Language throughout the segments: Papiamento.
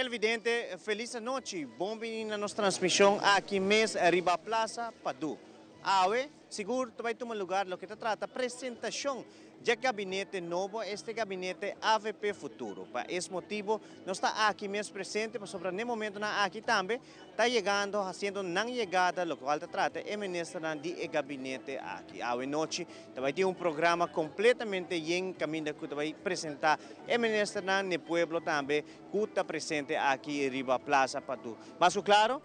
Televidente, felis anochi. Bon bini na nos transmision aki mes riba Plaza Padu. Awe, sigur ta bay tuma lugar loke ta trata presentacion dje gabinete nobo, este gabinete avp Futuro. Pa es motibo nos ta aki mes presente pasobra n'e momentonan aki tambe ta yegando, haciendo nan yegada locual ta trata e ministernan di e gabinete aki. Awe nochi ta bay tin un programa completamente yen caminda cu ta bay presenta e ministernan n'e pueblo tambe cu ta presente aki riba Plaza Padu. Mas cu claro,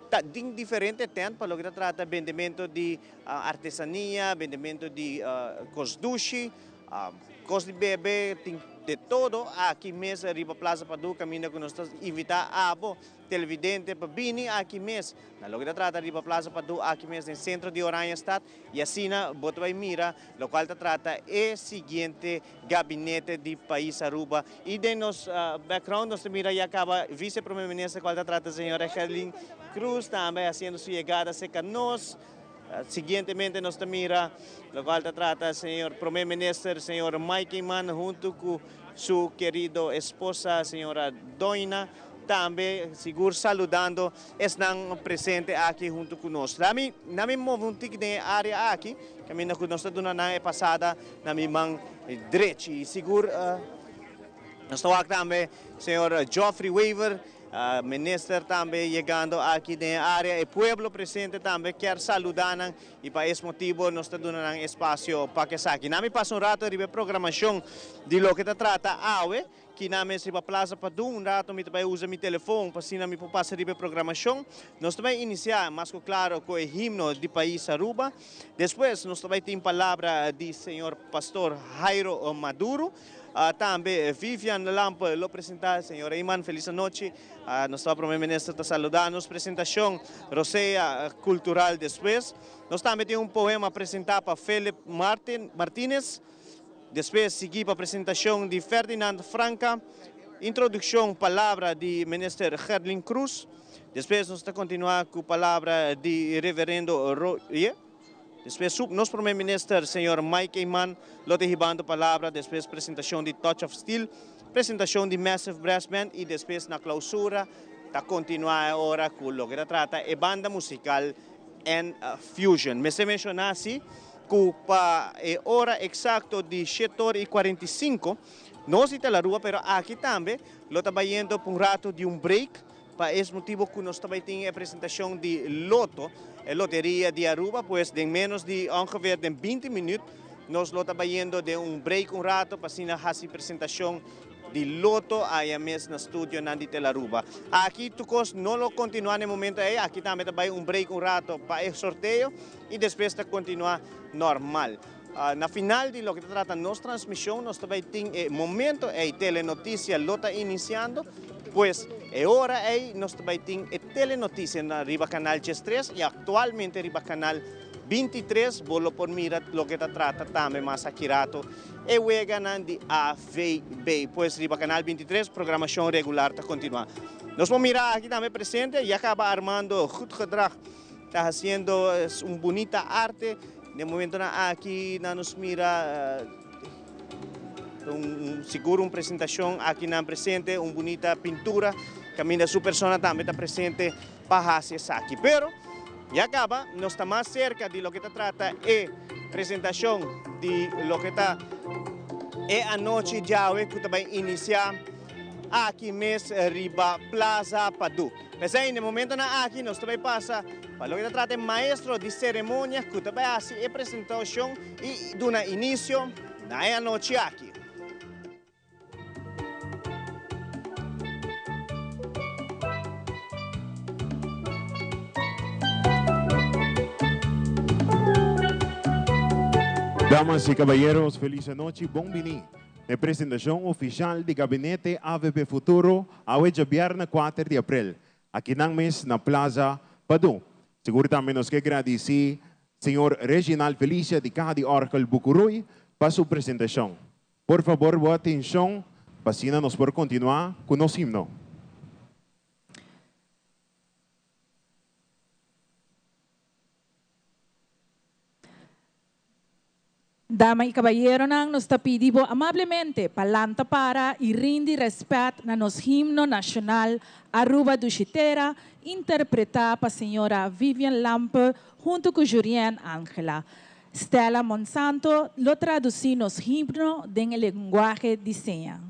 ta tin diferente tent pa loke ta trata bendemento di artesania, bendemento di cos dushi, cos di bebe, tin de todo aki mes riba Plaza Padu caminda cu nos ta invita abo Televidente pa bini aki mes na loke ta trata riba Plaza Padu aki mes den centro di Oranjestad y asina bo ta bay mira locual ta trata e siguiente gabinete di pais Aruba y den nos background nos ta mira ya caba Vice Prome Minister cual ta trata señora Gerlin Cruz tambe haciendo su yegada cerca nos. Siguientemente nos ta mira locual ta trata señor Prome Minister señor Mike Eman hunto cu su querido esposa señora Doina tambe sigur saludando esnan presente aki hunto cu nos. Lami na mi move un tiki den e area aki caminda cu nos ta duna nan e pasada na mi man drechi y sigur nos ta wak tambe señor Geoffrey Wever Minister tambe yegando aki den e area, e pueblo presente tambe kier saluda nan y pa es motibo nos ta duna nan espacio pa esaki. Nan mi pasa un rato riba e programacion di loke ta trata awe, ki nan mes riba Plaza Padu, un rato mi ta bay usa mi telefon pa asina mi por pasa riba e programacion. Nos ta bay inicia mas cu claro cu e himno di pais Aruba, despues nos ta bay tin palabra di señor Pastor Jairo Maduro. Tambe Vivian Lampe lo presenta. Señor Eman, feliz anochi. Nos ta Prome Minister ta saluda nos. Presentacion Rosea Cultural despues. Nos tambe tin un poema presenta pa Philip Martin Martinez. Despues sigui pa presentacion di Ferdinand Franca. Introduccion palabra di Minister Gerlin Cruz. Despues nos ta continua cu palabra di Reverendo Roye. Despues su nos Prome Minister señor Mike Eman lo ta hibando palabra, despues presentacion di Touch of Steel, presentacion di Massive Brass Band y despues na clausura ta continua e ora cu loke ta trata e banda musical N Fusion. Mester menciona si cu pa e ora exacto di shete ora y 45 nos di Talarua pero aki tambe lo ta bayendo pa un rato di un break. Pa es motibo cu nos ta bay tin e presentacion di Lotto, e loteria di Aruba, pues den menos di ongeveer den binti minuut nos lo ta bayendo den un break un rato pa asina haci presentacion di Lotto aya mes na studionan di Telaruba. Aki tur cos no lo continua na e momento ey, aki tambe ta bay un break un rato pa e sorteo y despues ta continua normal. Na final di loke ta trata nos transmision nos ta bay tin e momento ey Telenoticia lo ta iniciando, pues e ora ey nos ta bay tin e Telenoticia na riba canal 13 y actualmente riba canal 23 bo lo por mira loke ta trata tambe mas aki rato e weganan di AVB. Pues riba canal 23 programacion regular ta continua. Nos por mira aki tambe presente ya caba Armando Goedgedrag. Ta haciendo un bunita arte. Den momentonan aki nan nos mira un sigur un presentacion aki nan presente, un bunita pintura caminda su persona tambe ta presente pa haci esaki. Pero ya caba nos ta mas cerca di loke ta trata e presentacion di loke ta e anochi djawe cu ta bay inicia aki mes riba Plaza Padu. P'esei na e momentonan aki nos ta bai pasa pa loke ta trata e maestro di seremonia ku ta bai hasi e presentashon i duna inisio na e anochi aki. Damas y caballeros, feliz anochi, bon bini na e presentacion oficial di Gabinete avp Futuro Awe djabièrnè kuater di aprel, akinan mes na Plaza Padu. Sigur tambe nos ke gradisí señor Reginald Felicia di Caha di Orgel Bucuruy pa su presentashon. Por fabor bo atenshon pa asina nos por kontinuá ku nos himno. Dama y cabayeronan, nos ta pidi bo amablemente pa lanta para y rindi respet na nos himno nacional Aruba Dushi Tera, interpreta pa señora Vivian Lampe hunto cu Jurien Angela. Stella Monsanto lo traduci nos himno den e lenguahe di seña.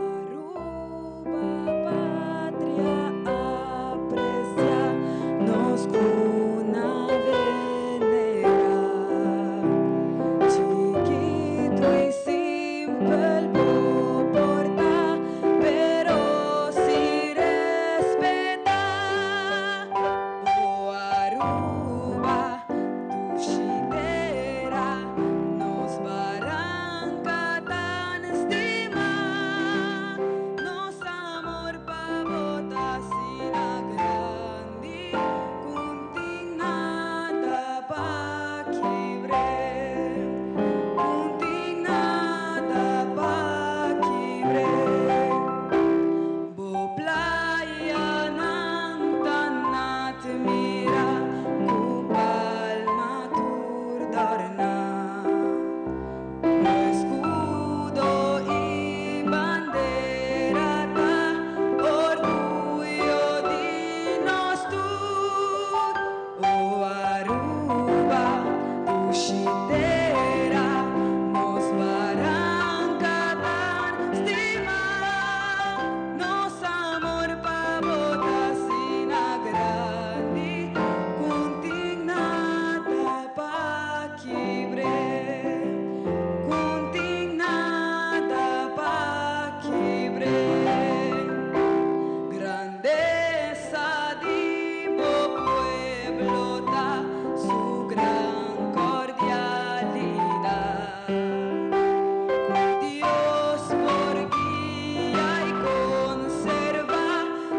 Aruba patria aprecia nos cuna venera Chiquito y simpel bo por ta pero si respeta O Aruba dushi tera nos baranca tan stima Nos amor pa bo ta asina grandi cu n'tin nada pa kibr'é Cu n'tin nada pa kibr'é Bo playanan ta na admira cu palma tur dorna Bo escudo y bandera ta orguyo di nos tur O Aruba dushi tera nos baranca tan stima Nos amor pa bo ta asina grandi cu n'tin nada pa kibr'é cu n'tin nada pa kibr'é Grandeza di bo pueblo ta su gran cordialidad Cu Dios por guia y conserva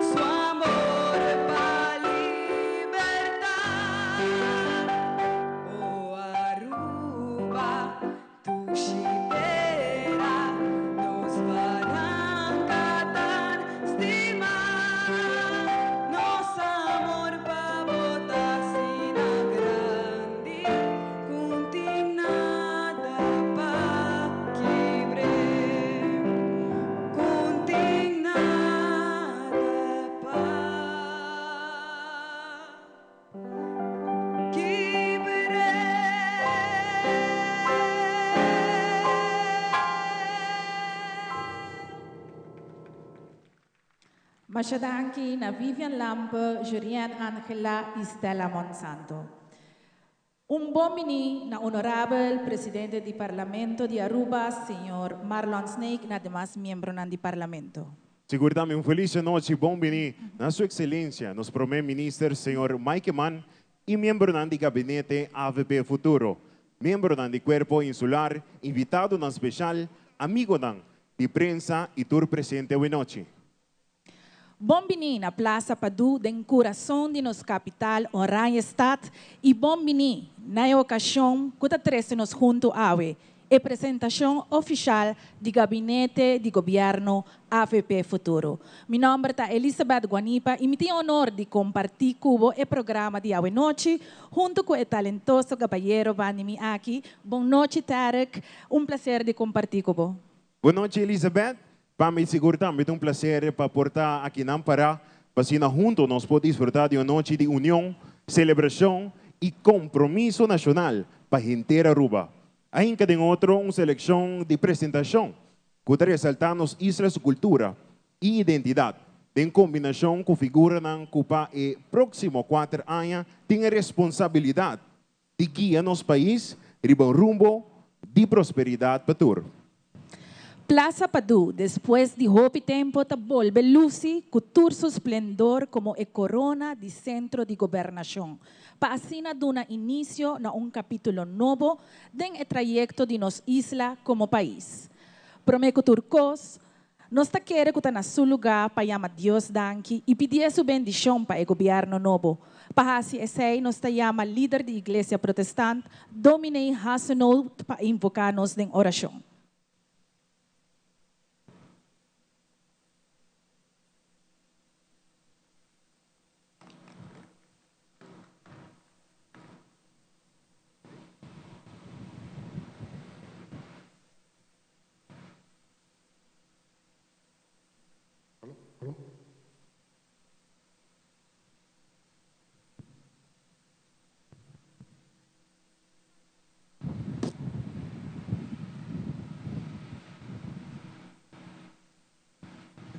su amor pa libertad O Aruba dushi tera nos baranca tan stima Nos amor pa bo ta asina grandi cu n'tin nada pa kibr'é cu n'tin nada pa kibr'é. Masha danki na Vivian Lampe, Jurien Angela y Stella Monsanto. Un bon bini na honorabel presidente di Parlamento di Aruba, señor Marlon Sneek, na demas miembronan di Parlamento. Sigur tambe un feliz anochi, bon bini na su excelencia, nos prome minister, señor Mike Eman, y miembronan di gabinete avp Futuro, miembronan di Cuerpo Insular, invitadonan special, amigonan di prensa y tur presente awenochi. Bon bini na Plaza Padu den curason di nos capital Oranjestad y bon bini na e ocasion cu ta trece nos hunto awe, e presentacion oficial di Gabinete di Gobierno avp Futuro. Mi nomber ta Elizabeth Guanipa y mi tin honor di comparti cu bo e programa di awe nochi hunto cu e talentoso cabayero bandi mi aki. Bon nochi Tarek, un placer di comparti cu bo. Bon nochi Elizabeth, pa mi sigur tambe ta un placer pa por ta akinan para pa asina hunto nos por disfruta di un nochi di union, celebracion y compromiso nacional pa henter Aruba. A hinca den otro un seleccion di presentacion cu ta resalta nos isla su cultura y identidad den combinacion cu figuranan cu pa e proximo cuater aña tin e responsabilidad di guia nos pais riba un rumbo di prosperidad pa tur. Plaza Padu, despues di hopi tempo ta bolbe luci cu tur su splendor como e corona di centro di gobernacion, pa asina duna inicio na un capitulo nobo den e trayecto di nos isla como pais. Prome cu tur cos, Nos ta kere ku ta na su lugá pa yama Dios danki i pidié su bendishon pa e gobièrnu nobo. Pa hasi esei nos ta yama lider di Iglesia Protestant, Dominee Hasenoot pa invoká nos den orashon.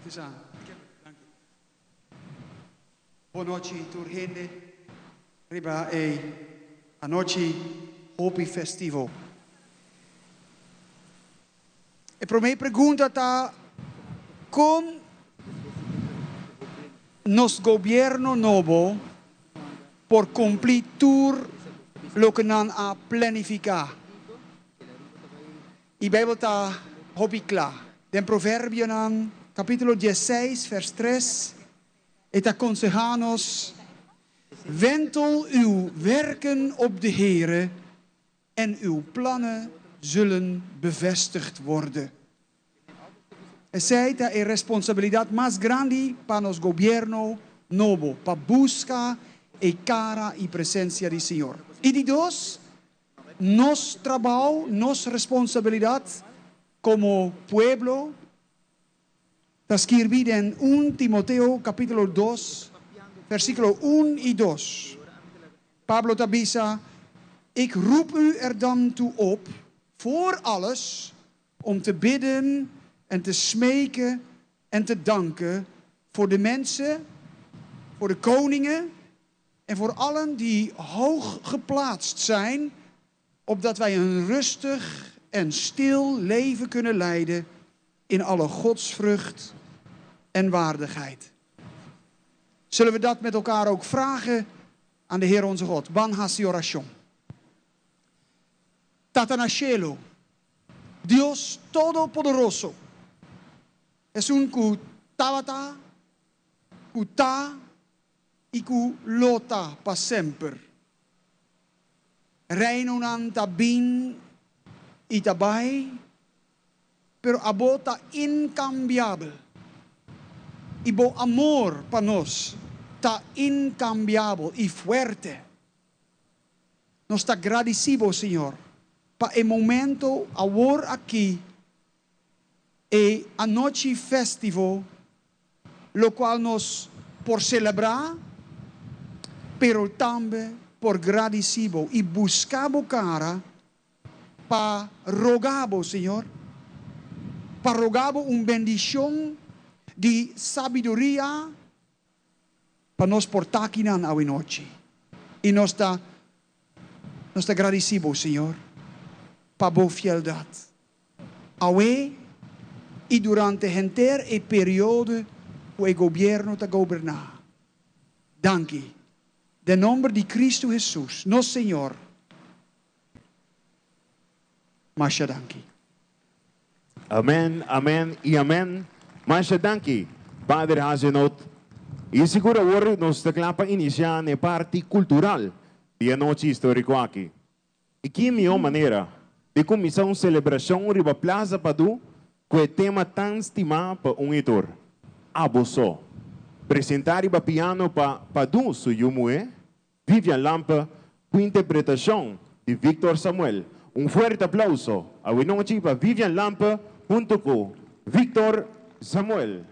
Het is aan. Dank u. Bon nochi tur hende riba e anochi hopi festivo. E prome pregunta ta con nos gobierno nobo por cumpli tur loke nan a planifica. E Bijbel ta hopi cla. Den Proverbionan capitulo diesseis vers tres e ta conseha nos, Wentel uw werken op de Heere en uw plannen zullen bevestigd worden. Esei ta e responsabilidad mas grandi pa nos gobierno nobo, pa busca e cara y presencia di Señor. Y di dos, nos trabao, nos responsabilidad como pueblo ta skirbi den un Timoteo capítulo dos, versículo un y dos. Pablo ta bisa, Ik roep u er dan toe op, voor alles, om te bidden en te smeken en te danken voor de mensen, voor de koningen en voor allen die hoog geplaatst zijn, opdat wij een rustig en stil leven kunnen leiden in alle godsvrucht en waardigheid. Zullen we dat met elkaar ook vragen aan de Heer onze God? Ban hasi orashon. Tata na shelu, Dios Todopoderoso, esun ku tabata, ku ta i ku lo ta pa semper. Reinonan ta bin i ta bai, pero abo ta inkambiabel, i bo amor pa nos ta inkambiabel i fuerte. Nos ta gradisí bo, Señor, pa e momento awor aki, e anochi festivo, locual nos por celebrá, pero tambe por gradicí bo y busca bo cara pa roga bo, Señor, pa roga bo un bendicion di sabiduria pa nos por ta akinan awenochi. Y nos ta nos ta gradicí bo, Señor, pa bo fieldad. Awe y durante henter e periodo cu e gobierno ta goberna. Danki. Den nomber di Cristo Jesus, nos Señor. Masha danki. Amen, amen y amen. Masha danki, Pader Hazenot. Y sigur awor nos ta cla pa inicia n'e parti cultural di e nochi historico aki. I ki mihó manera di kuminsá un selebrashon riba Plaza Padu ku e tema tan stimá pa un i tur, Abo So. Presentá riba piano pa Padu su yu muhé, Vivian Lampe, ku interpretashon di Victor Samuel. Un fuerte aplauso awenochi pa Vivian Lampe huntu ku Victor Samuel.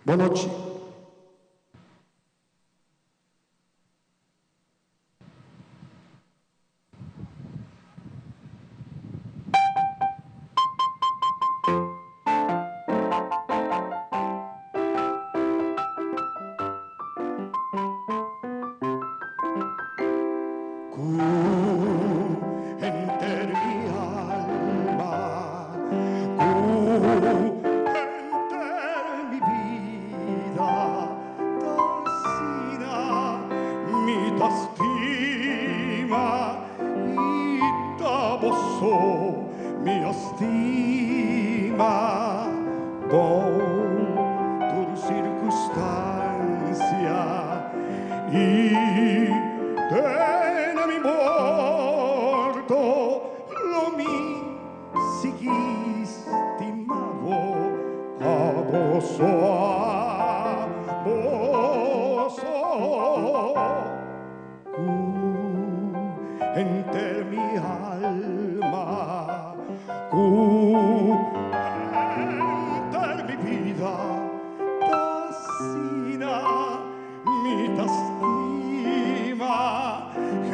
Bon nochi. Ku henter mi alma, ku henter mi bida. Ta stima bou tur sirkunstansia i te na mi morto lo mi sigui stima bo, abo so, abo so. Ku henter mi alma, ku henter mi bida, t'asina mi ta stima, i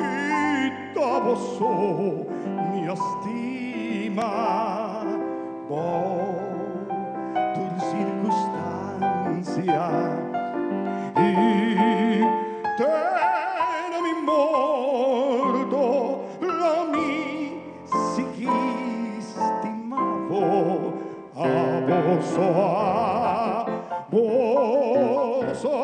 t'abo so mi a stima, bou tur sirkunstansia i te na mi morto lo mi sigui stima bo, abo so, abo so.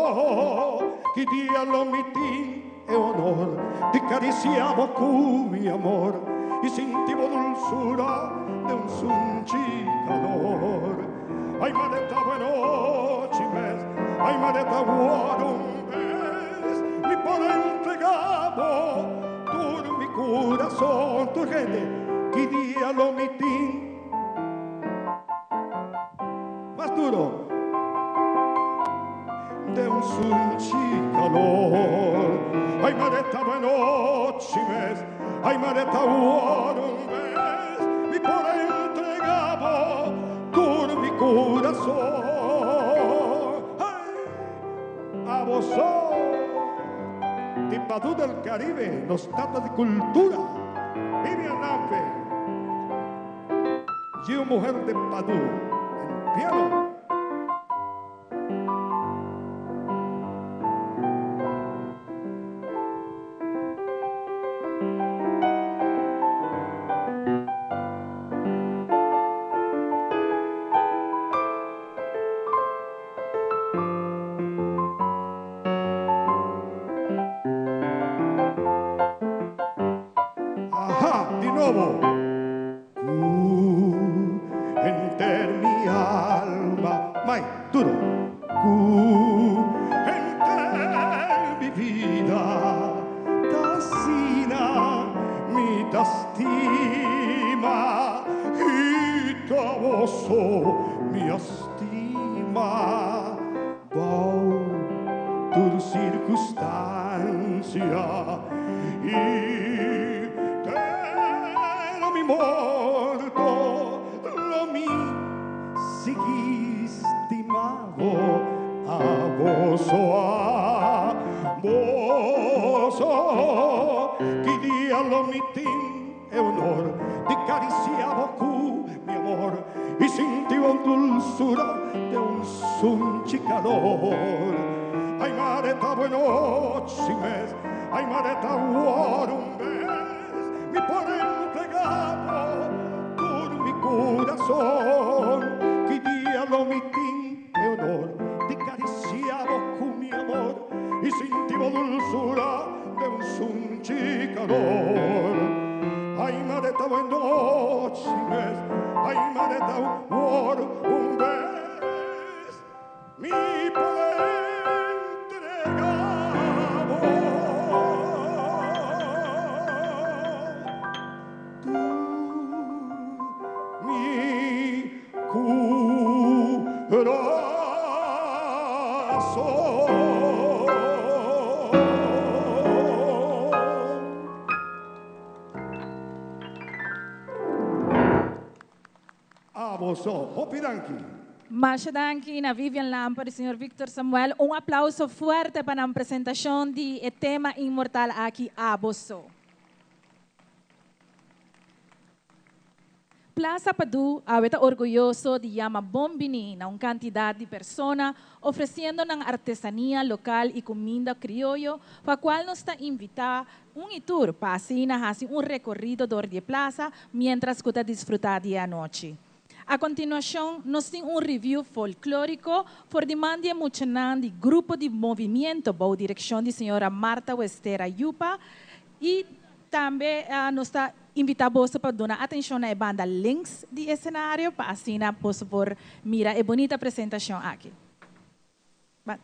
Ki dia lo mi tin e honor di karisiá bo ku mi amor i sinti bo dulsura di un sunchi kalor. Ai mare ta buenochi mes, ai mare ta awor un bes, mi por entregá bo tur mi kurason, tur hende, ki dia lo mi tin. Mas duro. Di un sunchi kalor. Ai mare ta buenochi mes, ai mare ta awor un bes, mi por entregá bo tur mi kurason. Ai, abo so. Di Padu del Caribe, nos tata di kultura, Vivian Lampe. Y una mujer de Padu, en piano. Ajá, di nobo. Ku henter mi alma. Mai, duro. Ku henter mi bida. T'asina mi ta stima. I t'abo so mi a stima. Bou tur sirkunstansia. I te na mi morto lo mi sigui stima bo, abo so, abo so. Ki dia lo mi tin e honor di karisiá bo ku mi amor i sinti bo dulsura di un sunchi kalor. Ai mare ta buenochi mes, ai mare ta awor un bes, mi por entregá bo tur mi kurason. Ki dia lo mi tin e honor di karisiá bo ku mi amor i sinti bo dulsura di un sunchi kalor. Ai mare ta buenochi mes, ai mare ta awor un bes, mi por entregá bo tur mi kurason. Abo so, hopi danki. Masha danki na Vivian Lamper i señor Victor Samuel. Un aplouso fuerte pa e presentashon di e tema inmortal aki, Abo So. Plaza Padu ta orguyoso di yama bon bini na un kantidat di persona ofresiendo nan artesania lokal i kuminda krioyo, pa kual nos ta invitá un i tur pa asina hasi un rekorido dor di plaza mientras ku ta disfrutá di anochi. A kontinuashon, nos tin un review folklóriko for di man di e muchanan di Grupo di Movimiento, bou direkshon di señora Marta Westera Yupa, i tambe nos ta invitá boso pa duna atenshon na e banda links di esenario pa asina boso por mira e bunita presentashon aki. Ba.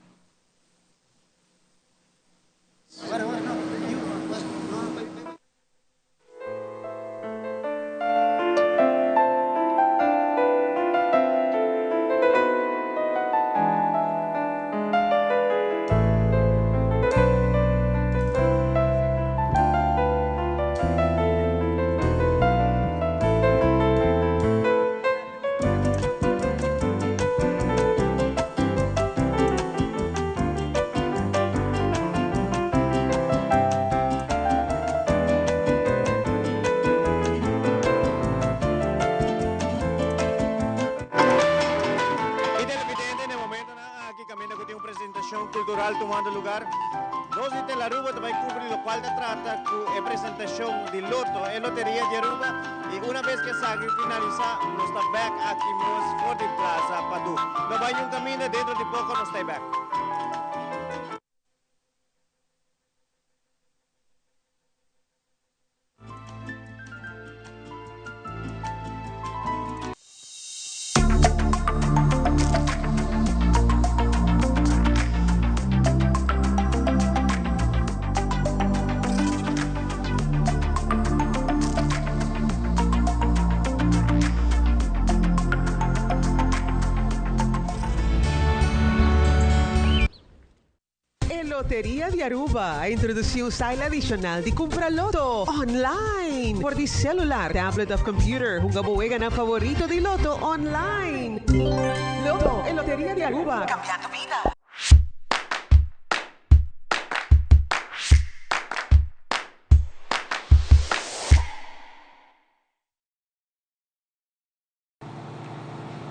Y televidente, na e momentonan aki caminda cu tin un presentacion cultural tumando lugar, nos di Telaruba ta bay cubri locual ta trata cu e presentacion di Lotto, e loteria di Aruba. Y una bes cu esaki finalisa, nos ta bek aki mes for di Plaza Padu. No bay niun caminda, dentro di poco nos ta bek. E Loteria di Aruba a introduci un style adicional di cumpra loto online for di celular, tablet of computer. Hunga bo weganan favorito di loto online. Loto, e Loteria di Aruba, cambiando bida.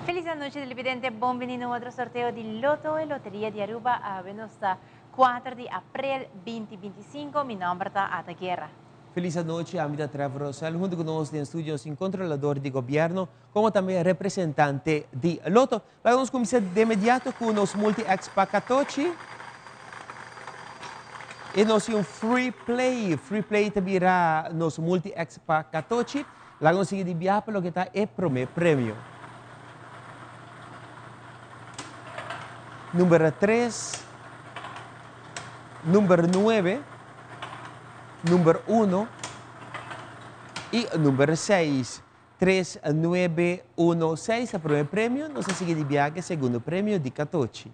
Feliz anochi televidente, bon bini na otro sorteo di Lotto e Loteria di Aruba. Awe nos ta 4 di april 2025. Mi nomber ta Ada Guerra. Feliz anochi, ami ta Trevor Rosell, hunto cu nos den studio sin controlador di gobierno, como tambe representante di Lotto. Laga nos cuminsa de inmediato cu nos Multi-X pa Catochi. E nos tin un free play. Free play ta bira nos Multi-X pa Catochi. Laga nos sigui di biaha pa loke ta e prome premio. Number 3, number 9, number 1 y number 6. 3, 9, 1, 6 ta prome premio. Nos a sigui di biaha ku e segundo premio di Catochi.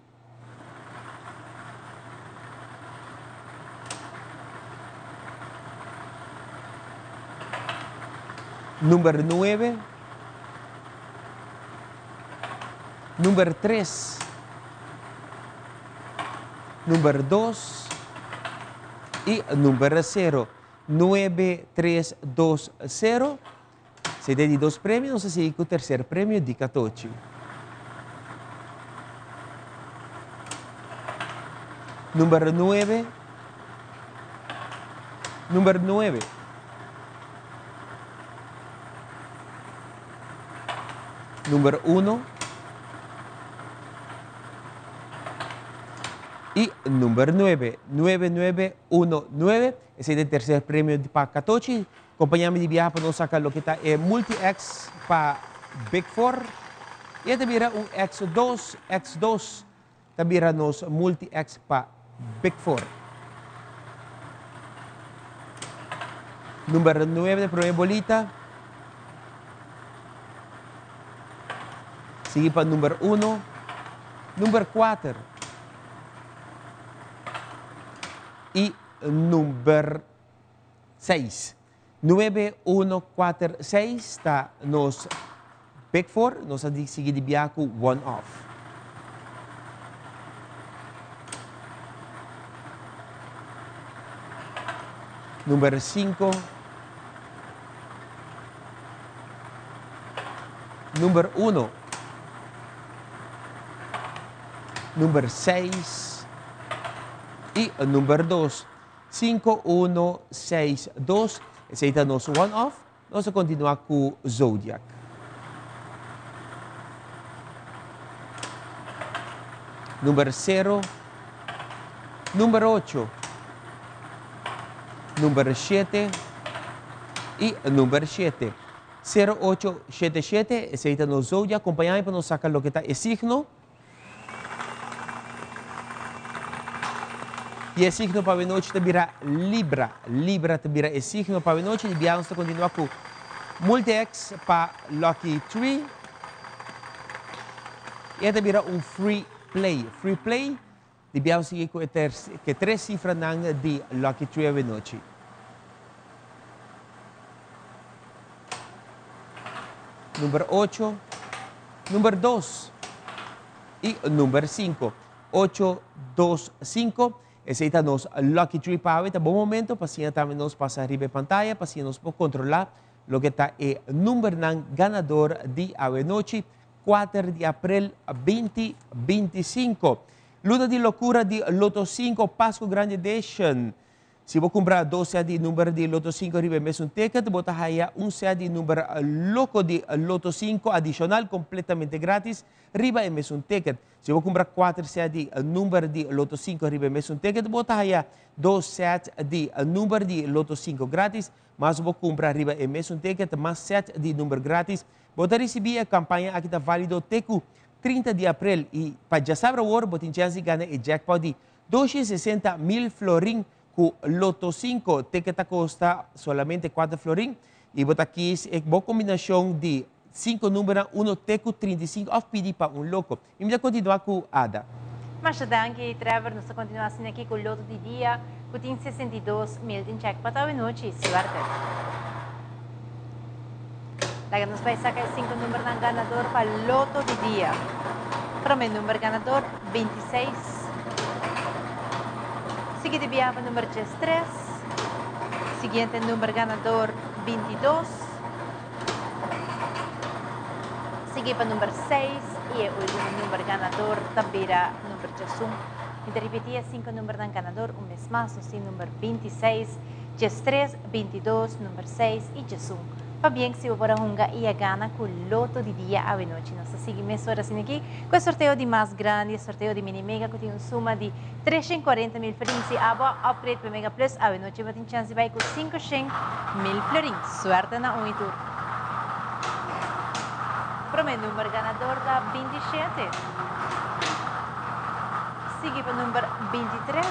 Number 9, number 3, number 2 y number 0. 9, 3, 2, 0. Si den di dos premio nos a sigui cu tercer premio di Catochi. Number nuebe. Number nuebe. Number uno. Y number nuebe. Nuebe, nuebe, uno, nuebe. Esey ta e tercer premio pa Catochi. Compaña mi di biaha pa nos saca loke ta e Multi-X pa Big Four. Y e ta bira un X2, X2 ta bira nos Multi-X pa Big Four. Number 9 de prome bolita. Sigui pa number 1, number 4 y number 6. 9, 1, 4, 6 ta nos Big Four. Nos a sigui di bia ku one off. Number 5. Number 1. Number 6. Y number 2. 5, 1, 6, 2. Esey ta nos one off. Nos ta continua cu Zodiac. Number 0. Number 8. Number 7. i number shete. Sero ocho shete shete, esei ta nos zodia, kompañá mi pa nos saka loke ta e signo. I e signo pa awenochi ta bira Libra. Libra ta bira e signo pa awenochi. Di biaha nos ta kontinuá ku Multi-X pa Lucky Tree. I e ta bira un free play. Free play, di biaha nos sigui ku e e tres sifranan di Lucky Tree awenochi. Number ocho, number dos i number sinku. Ocho, dos, sinku. Esei ta nos lucky tree pa awe. Ta bon momento pa siña tambe nos pasa riba e pantaya pa siña nos por kontrolá loke ta e numbernan ganador di awe nochi, kuater di aprel binti 25. Luna di lokura di Lotto sinku Pasku Grandi Edition. Si bo kumpra dos set di number di Lotto sinku riba e mesun ticket, bo ta haya un set di number loko di Lotto sinku adishonal kompletamente gratis riba e mesun ticket. Si bo kumpra kuater set di number di Lotto sinku riba e mesun ticket, bo ta haya dos set di number di Lotto sinku gratis. Mas bo kumpra riba e mesun ticket, mas set di number gratis bo ta risibí. E kampaña aki ta válido te ku 30 di aprel i pa djasabra awor bo tin chèns di gana e jackpot di 260 mil florin ku Lotto sinku ticket ta kosta solamente kuater florin i bo ta kis e bo kombinashon di sinku numbernan uno te ku 35 òf pidi pa un loko. I mi ta kontinuá ku Ada. Masha danki Trevor, nos ta kontinuá asina aki ku Lotto di dia ku tin 62 mil den chèk pa ta awenochi. Suerte! Laga nos bai saka e sinku numbernan ganador pa Lotto di dia. Promé number ganador 26. Sigui di biaha pa number 13. Siguiente number ganador 22. Sigui pa number 6 y e ultimo number ganador ta bira number 11. Mi ta ripiti e sinku numbernan ganador un bes mas. Nos tin number 26, 13, 22, number 6 y 11. Pabien si bo por a hunga y a gana cu Lotto di dia awenochi. Nos ta sigui mesora asina aki cu e sorteo di mas grandi, e sorteo di Mini Mega cu tin un suma di 340 mil florin. Si abo a upgrade pa Mega Plus awenochi bo tin chance di bay cu 500 mil florin. Suerte na un y tur. Prome number ganador ta 27. Sigui pa number 23.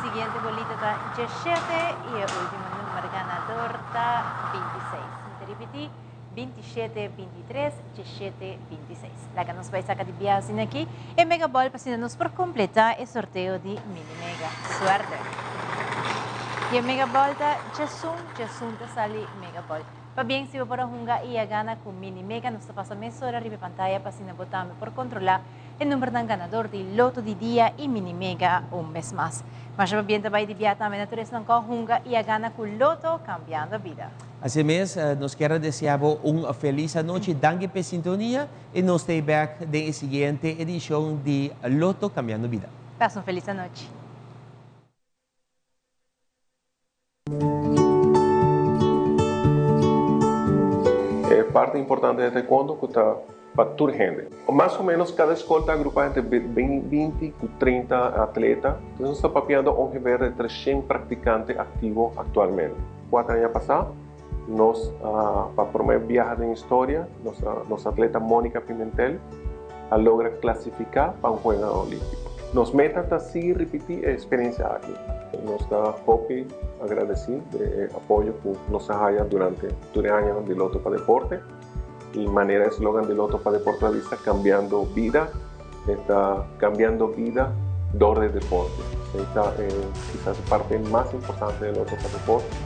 Siguiente bolita ta 17 y e ultimo number ganador ta 26. Mi ta ripiti, 27, 23, 17, 26. Laga nos bai saca di bia asina aki e Mega Ball pa asina nos por completa e sorteo di Mini Mega. Suerte! Y e Mega Ball ta djesun, djesun ta sali Mega Ball. Pabien si bo por a hunga y a gana cu Mini Mega, nos ta pasa mesora riba e pantaya pa asina bo tambe por controla E numbernan ganador di Loto di Dia y Mini Mega un bes mas. Masha pabien ta bay di bia tambe na tur esnan cu a hunga y a gana cu Loto Cambiando Bida. Así mes, nos kier a desea bo un felis anochi. Danki p'e sintonia y nos ta bek den e siguiente edicion di Loto Cambiando Bida. Pasa un felis anochi. E parti importante di taekwondo ku ta pa tur hende. Mas o menos kada skol ta agrupá entre 20 ku 30 atleta. Entonces nos ta papiando ongeveer di 300 praktikante aktivo aktualmente. Kuater aña pasá nos pa promé biaha den historia nos nos atleta Monica Pimentel a logra klasifiká pa un Juegonan Olímpiko. Nos meta ta sigui ripití e eksperensia aki. Nos ta hopi agradesí di e apoyo ku nos a haya durante tur e añanan di Loto pa Deporte. I manera e slogan di Loto pa Deporte ta bisa, Cambiando Bida, e ta cambiando bida dor di deporte. Esei ta e kisas e parti mas importante di Loto pa Deporte.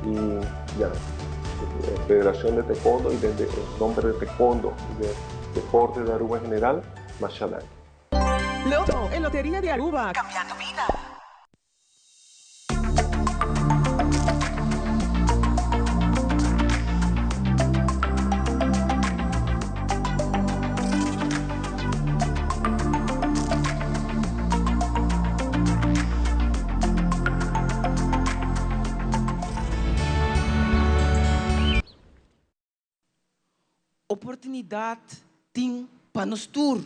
I ya, e Federacion di Taekwondo i den e nomber di Taekwondo i di deporte di Aruba en general, masha danki. Lotto, e loteria di Aruba. Cambiando bida. Oportunidat tin pa nos tur.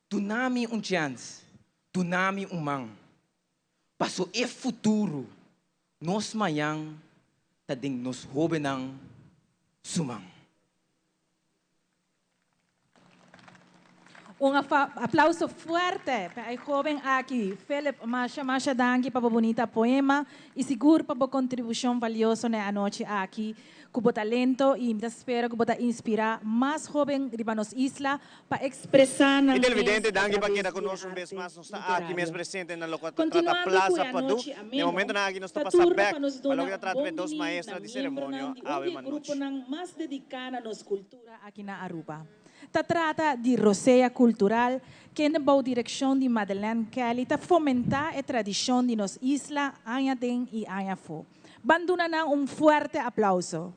Duna mi un chèns, duna mi un man. Paso e futuro. Nos mañan ta den nos hóbennan su man. Un aplauso fuerte pa e hoben aki. Philip, masha, masha danki pa bo bunita poema y sigur pa bo contribucion valioso na e anochi aki cu bo talento y mi ta spera cu bo ta inspira mas hoben riba nos isla pa expresa nan Y mes televidente, a danki pa traves keda cu di e nos un bes arte mas. Nos ta aki mes literario. presente na loke ta trata Continuando cu Plaza e Padu. anochi Den ameno, momentonan aki nos ta ta pasa turno bek pa nos pa duna loke ta un trata bon e dos bini na maestra di ceremonia miembronan di un awe di e manochi. gruponan mas dedica na nos cultura aki na Aruba. Ta trata di Rosea Cultural, kende bou direccion di Madeleine Kelly ta fomenta e tradicion di nos isla aña den y aña afo. Ban duna nan un fuerte aplauso.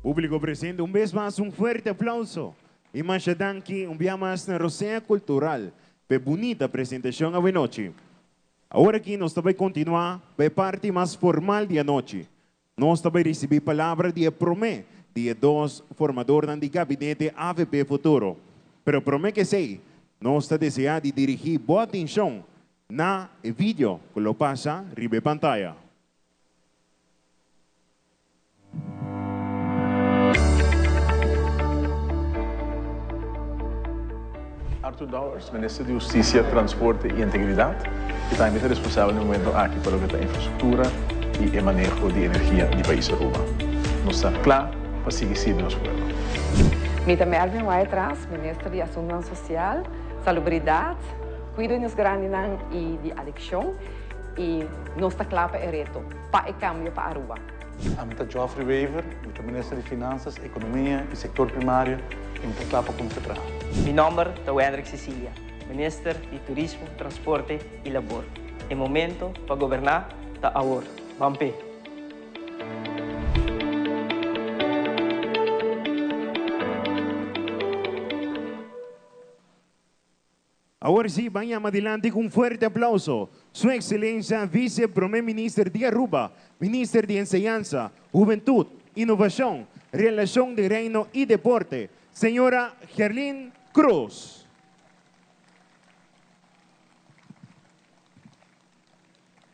Públiko presente, un bes mas un fuerte aplauso i masha danki un bia mas na Rosea Kultural pa e bunita presentashon awenochi. Awor aki nos ta bai kontinuá pa e parti mas formal di anochi. Nos ta bai risibí palabra di e promé di e dos formadornan di gabinete avp Futuro. Pero promé ku esei, nos ta deseá di dirigí bo atenshon na e video ku lo pasa riba e pantaya. Arthur Dowers, Minister di Husticia, Transporte y Integridad, y tambe ta responsabel na e momento aki pa loke ta infrastructura y e maneho di energia di pais Aruba. Nos ta cla pa sigui sirbi nos pueblo. Mi ta Mervin Wyatt-Ras, Minister di Asuntonan Social, Salubridad, Cuido di nos Grandinan y di Adiccion y nos ta cla pa e reto, pa e cambio pa Aruba. Ami ta Geoffrey Wever, mi ta Minister di Finanzas, Economia y Sector Primario y mi ta cla pa cuminsa traha. Mi nomber ta Wendrick Cecilia, Minister di Turismo, Transporte y Labor. E momento pa goberna ta awor. Ban p'e! Awor sí, ban yama dilanti ku un fuerte aplauso Su Excelencia Vice Prome Minister di Aruba, Minister di Enseñansa, Hubentud, Innovacion, Relacion den Reino y Deporte, Señora Gerlien Croes.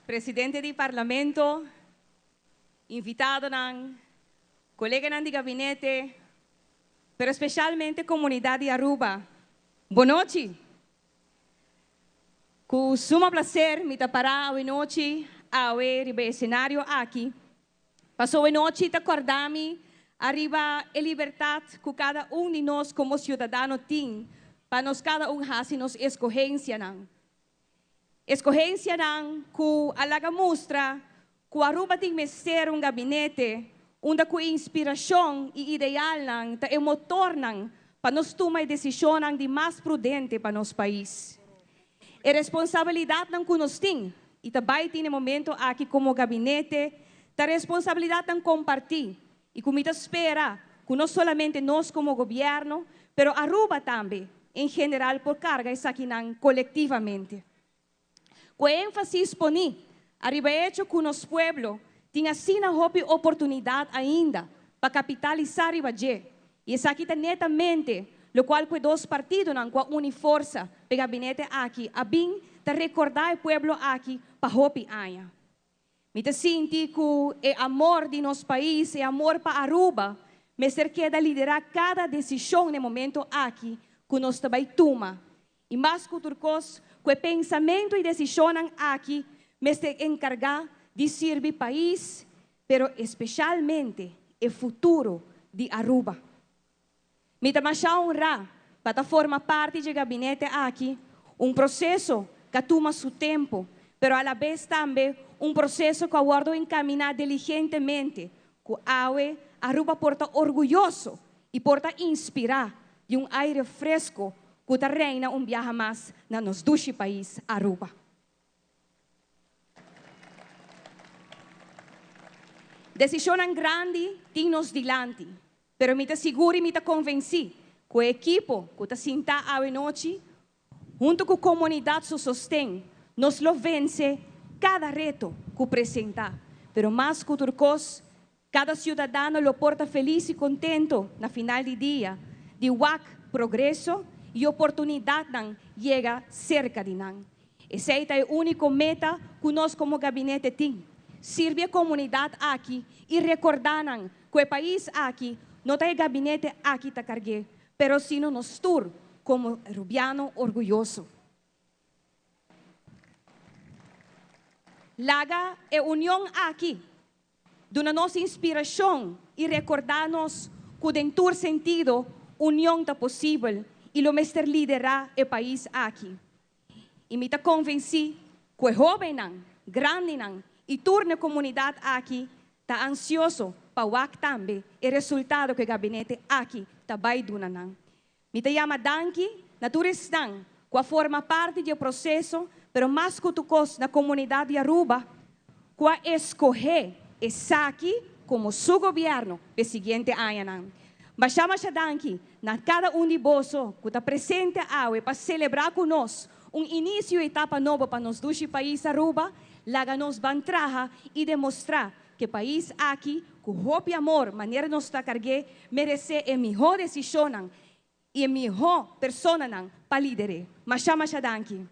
Presidente di Parlamento, invitadonan, coleganan di gabinete, pero specialmente comunidad di Aruba, bonochi! Cu suma placer mi ta para awenochi awe riba e escenario aki, paso awenochi ta corda mi ariba e libertad cu cada un di nos como ciudadano tin pa nos cada un haci nos escogencianan. Escogencianan cu a laga mustra cu Aruba tin mester un gabinete unda cu inspiracion y idealnan ta e motornan pa nos tuma e decisionnan di mas prudente pa nos pais. E responsabilidadnan cu nos tin y ta bay tin e momento aki como gabinete ta responsabilidadnan comparti y cu mi ta spera cu no solamente nos como gobierno, pero Aruba tambe en general por carga esakinan colectivamente. Cu e enfasis poni ariba e hecho cu nos pueblo tin asina hopi oportunidad ainda pa capitalisa riba dje y esaki ta netamente locual cu e dos partidonan cu a uni forsa p'e gabinete aki a bin ta recorda e pueblo aki pa hopi aña. Mi ta sinti cu e amor di nos pais, e amor pa Aruba, mester keda lidera cada decision n'e momento aki cu nos ta bay tuma. Y mas cu tur cos, cu e pensamento y decisionnan aki mester encarga di sirbi pais, pero especialmente e futuro di Aruba. Mi ta masha honrá pa ta forma parti dje gabinete aki, un proseso ku a tuma su tempu, pero alabes tambe un proseso ku a wòrdu enkaminá diligentemente, ku awe Aruba por ta orguyoso i por ta inspirá di un aire fresko ku ta reina un biaha mas na nos dushi pais Aruba. Desishonnan grandi tin nos dilanti, pero mi ta sigur i mi ta konvensí ku e ekipo ku ta sintá awe nochi, huntu ku komunidat su sosten, nos lo vense kada reto ku presentá. Pero mas ku tur kos, kada siudadano lo por ta felis i kontento na final di dia di wak progreso i oportunidatnan yega serka di nan. Esei ta e úniko meta ku nos komo gabinete tin, sirbi e komunidat aki i rekordá nan ku e pais aki no ta e gabinete aki ta karg'é, pero sino nos tur komo Rubiano orguyoso. Laga e union aki duna nos inspirashon i rekordá nos ku den tur sentido union ta posibel i lo mester liderá e pais aki. I mi ta konvensí ku e hóbennan, grandinan i tur na e komunidat aki ta ansioso pa wak tambe e resultado ku e gabinete aki ta bai duna nan. Mi ta yama danki na tur esnan ku a forma parti di e proseso, pero mas ku tur kos na komunidat di Aruba ku a eskohé esaki. komo su gobièrnu p'e siguiente añanan. Masha masha danki na kada un di boso ku ta presente awe pa selebrá ku nos un inisio i etapa nobo pa nos dushi pais Aruba. Laga nos ban traha i demostrá ku e pais aki ku hopi amor manera nos ta karg'é meresé e mihó desishonnan i e mihó personanan pa lider'é. Masha masha danki.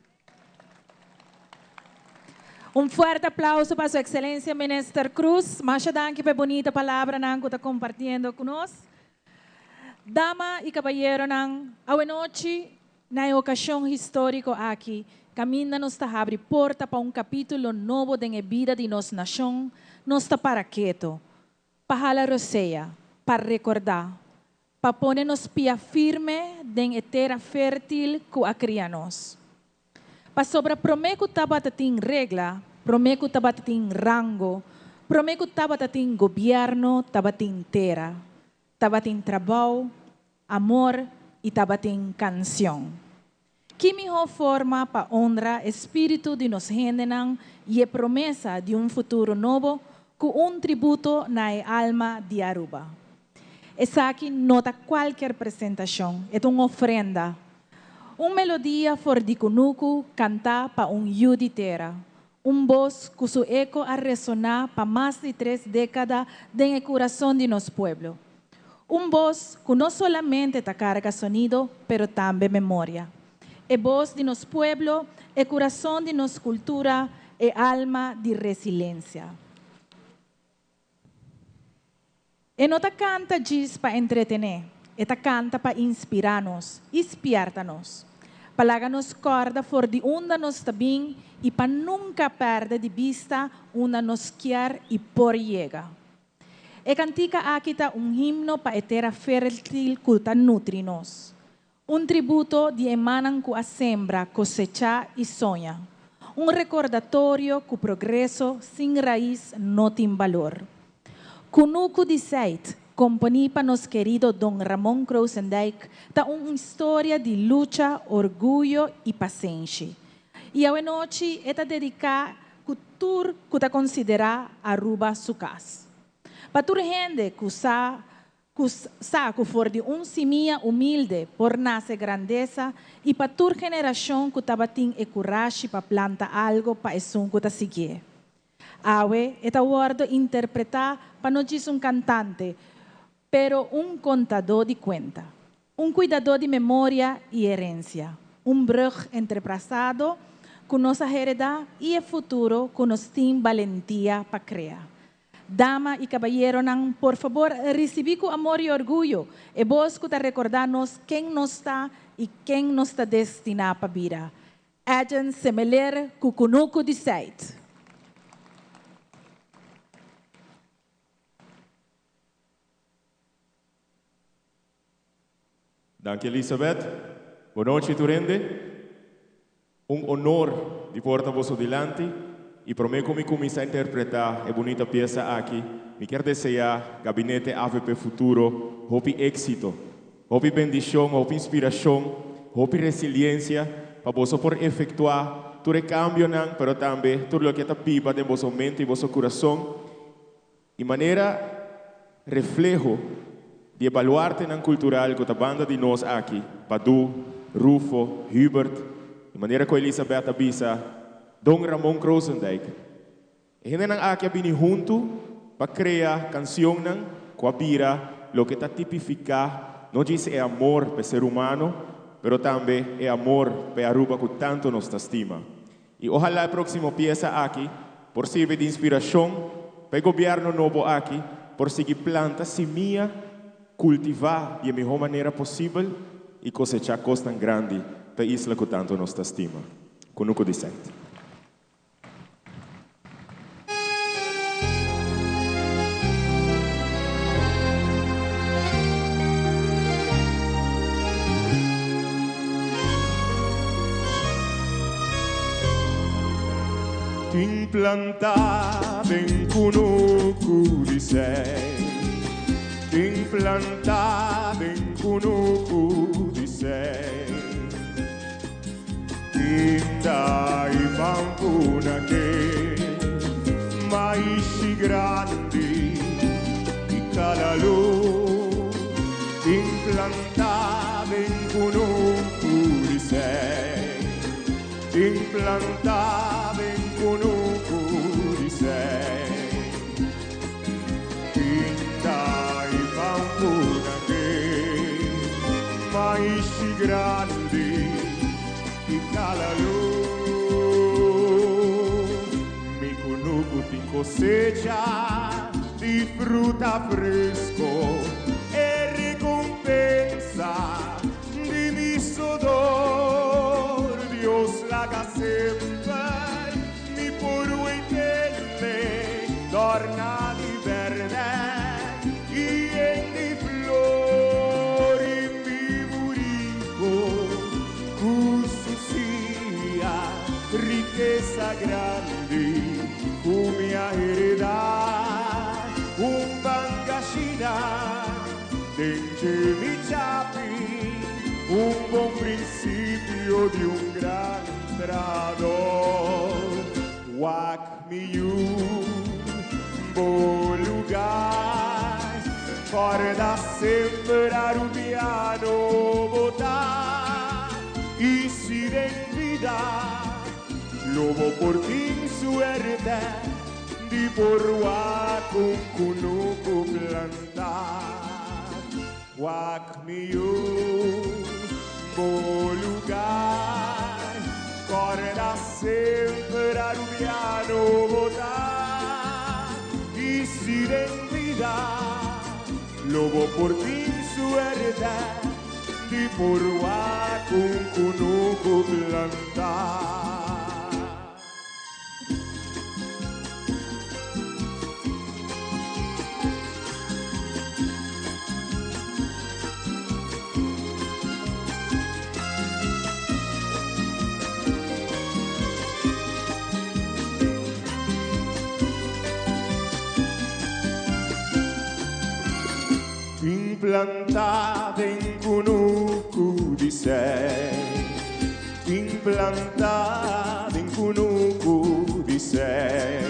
Un fuerte aplauso pa su Excelencia Minister Croes. Masha danki pa e bunita palabranan cu ta compartiendo cu nos. Dama y caballeronan, awenochi na e ocasion historico aki, caminda nos ta habri porta pa un capitulo nobo den e bida di nos nacion, nos ta para keto, pa hala rosea, pa recorda, pa pone nos pia firme den e tera fértil ku a kria nos. Pasobra promé ku tabata tin regla, promé ku tabata tin rango, promé ku tabata tin gobièrnu tabatin tera, tabatin trabou, amor i tabatin kansion. Ki mihó forma pa honra e spiritu di nos hendenan i e promesa di un futuro nobo ku un tributo na e alma di Aruba? Esaki no ta kualkier presentashon, e ta un ofrenda. Un melodia for di kunuku kantá pa un yu di tera. Un bos ku su eko a resoná pa mas di tres dékada den e kurason di nos pueblo. Un bos ku no solamente ta karga sonido, pero tambe memoria. E bos di nos pueblo, e kurason di nos kultura, e alma di resilensia. E no ta kanta djis pa entretené, e ta kanta pa inspirá nos i spièrta nos, pa laga nos kòrda for di unda nos ta bin i pa nunka pèrdè di bista unda nos kier i por yega. E kantika aki ta un himno pa e tera fértil ku ta nutri nos. Un tributo di e mannan ku a sembra, kosechá i soña. Un rekordatorio ku progreso sin rais no tin balor. Kunuku di Seit, komponí pa nos kerido Don Ramon Krosendijk, ta un historia di lucha, orguyo i pasenshi. I awenochi e ta dediká ku tur ku ta konsiderá Aruba su kas. Pa tur hende ku sa ku sa ku for di un simia humilde por nase grandesa i pa tur generashon ku tabatin e kurashi pa planta algo pa esun ku ta siguié. Awe e ta wòrdu interpretá pa no djis un kantante, pero un kontadó di kuenta, un kuidadó di memoria i herensia, un brùg entre pasado ku nos a heredá i e futuro ku nos tin balentia pa krea. Dama i kabayeronan, por fabor risibí ku amor i orguyo e bos ku ta rekordá nos ken nos ta i ken nos ta destiná pa bira. Edjean Semeleer ku Kunuku di Seit. Danki Elizabeth. Bon nochi tur hende. Un honor di por ta boso dilanti y prome cu mi cuminsa interpreta e bunita pieza aki, mi kier desea Gabinete avp Futuro hopi exito, hopi bendicion, hopi inspiracion, hopi resiliencia pa boso por efectua tur e cambionan pero tambe tur loke ta biba den boso mente y boso curason. E manera refleho di e baluartenan kultural ku ta banda di nos aki, Padú, Rufo, Hubert, di manera ku Elisabeth a bisa, Don Ramon Krosendijk. E hendenan aki a bini huntu pa krea kansionnan ku a bira loke ta tipifiká no djis e amor pa e ser humano, pero tambe e amor pa e Aruba ku tantu nos ta stima. I ohalá e próksimo piesa aki por sirbi di inspirashon pa e gobièrnu nobo aki por sigui planta simia, kultivá di e mihó manera posibel i kosechá kosnan grandi pa e isla ku tantu nos ta stima. Kunuku di Sèt. Tin plantá den kunuku di sei Tin plantá den kunuku di sei Tin dai pampuna ke maishi grandi. Implantá den kunuku di sei Implantá den kunuku di sei Pinda i pampuna ke Maishi grandi i kalalu Mi kunuku tin kosecha di fruta fresco e recompensa di mi sodor. Dios laga semper mi por weitele dorna di berde i en di flor i mi burico cu su sia riqueza grandi cu mi a hereda un bangashina den dje mi chapi un bon principio di un gran trahador. Wak mi yu bo lugar corda semper Arubiano bo ta y si den vida lo bo por tin suerte di por wak un kunuku plantá. Wak mi yu bo lugar corda semper Arubiano bo ta y si den vida lo bo por tin suerte di por wak un kunuku plantá. Implantá den kunuku di sei Implantá den kunuku di sei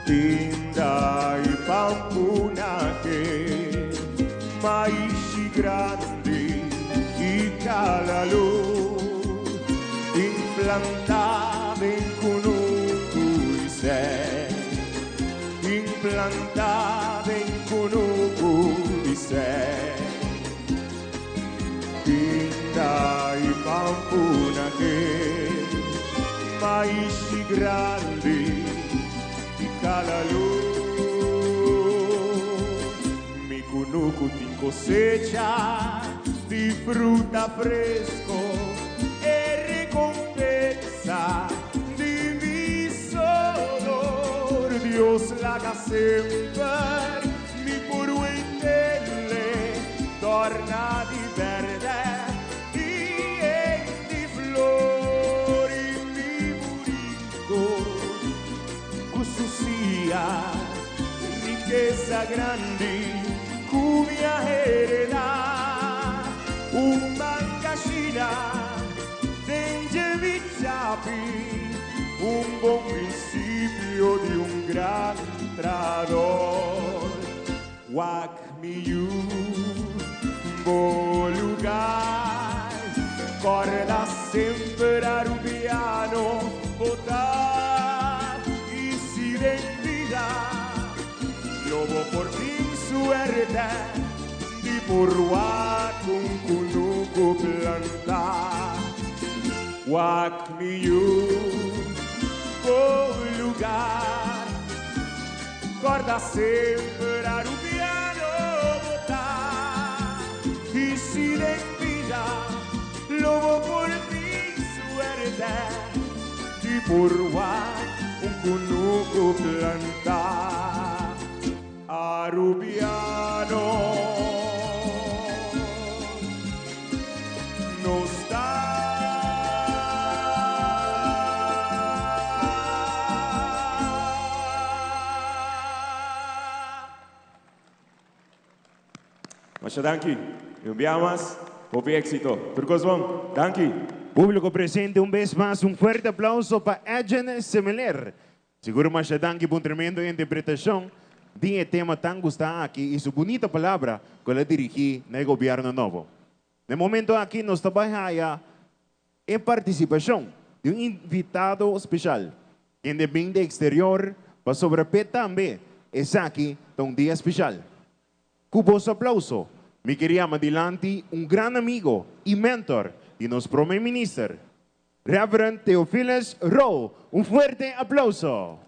Pinda i pampuna ke Maishi grandi i kalalu Implantá den kunuku di sei Implantá den kunuku di sei Pinda i pampuna ke Maishi grandi i kalalu Mi kunuku tin kosecha di fruta fresco e recompensa di mi sodor. Dios laga semper mi por weitele dorna di berde i en di flor i mi burico cu su sia riqueza grandi cu mi a hereda un bangashina den dje mi chapi un bon principio di un gran trahador. Wak mi yu bo lugar corda semper Arubiano bo ta y si den vida lo bo por tin suerte di por wak un kunuku plantá. Wak mi yu bo lugar corda semper Arubiano bo ta y si den vida lo bo por tin suerte di por wak un kunuku plantá. Arubiano nos ta. Masha danki. Y un bia mas, hopi exito. Tur cos bon. Danki. Publico presente un bes mas un fuerte aplauso pa Edjean Semeleer. Sigur masha danki pa un tremendo interpretacion. di e tema tan gustá aki i su bunita palabra ku el a dirigí na e gobièrnu nobo. Na e momento aki nos ta bai haya e partisipashon di un invitado speshal, kende bin di eksterior pasobra p'e tambe esaki ta un dia speshal. Ku boso aplauso, mi ker yama dilanti un gran amigo i mentor di nos Prome Minister, Reverend Theophilus Rowe. Un fuerte aplauso!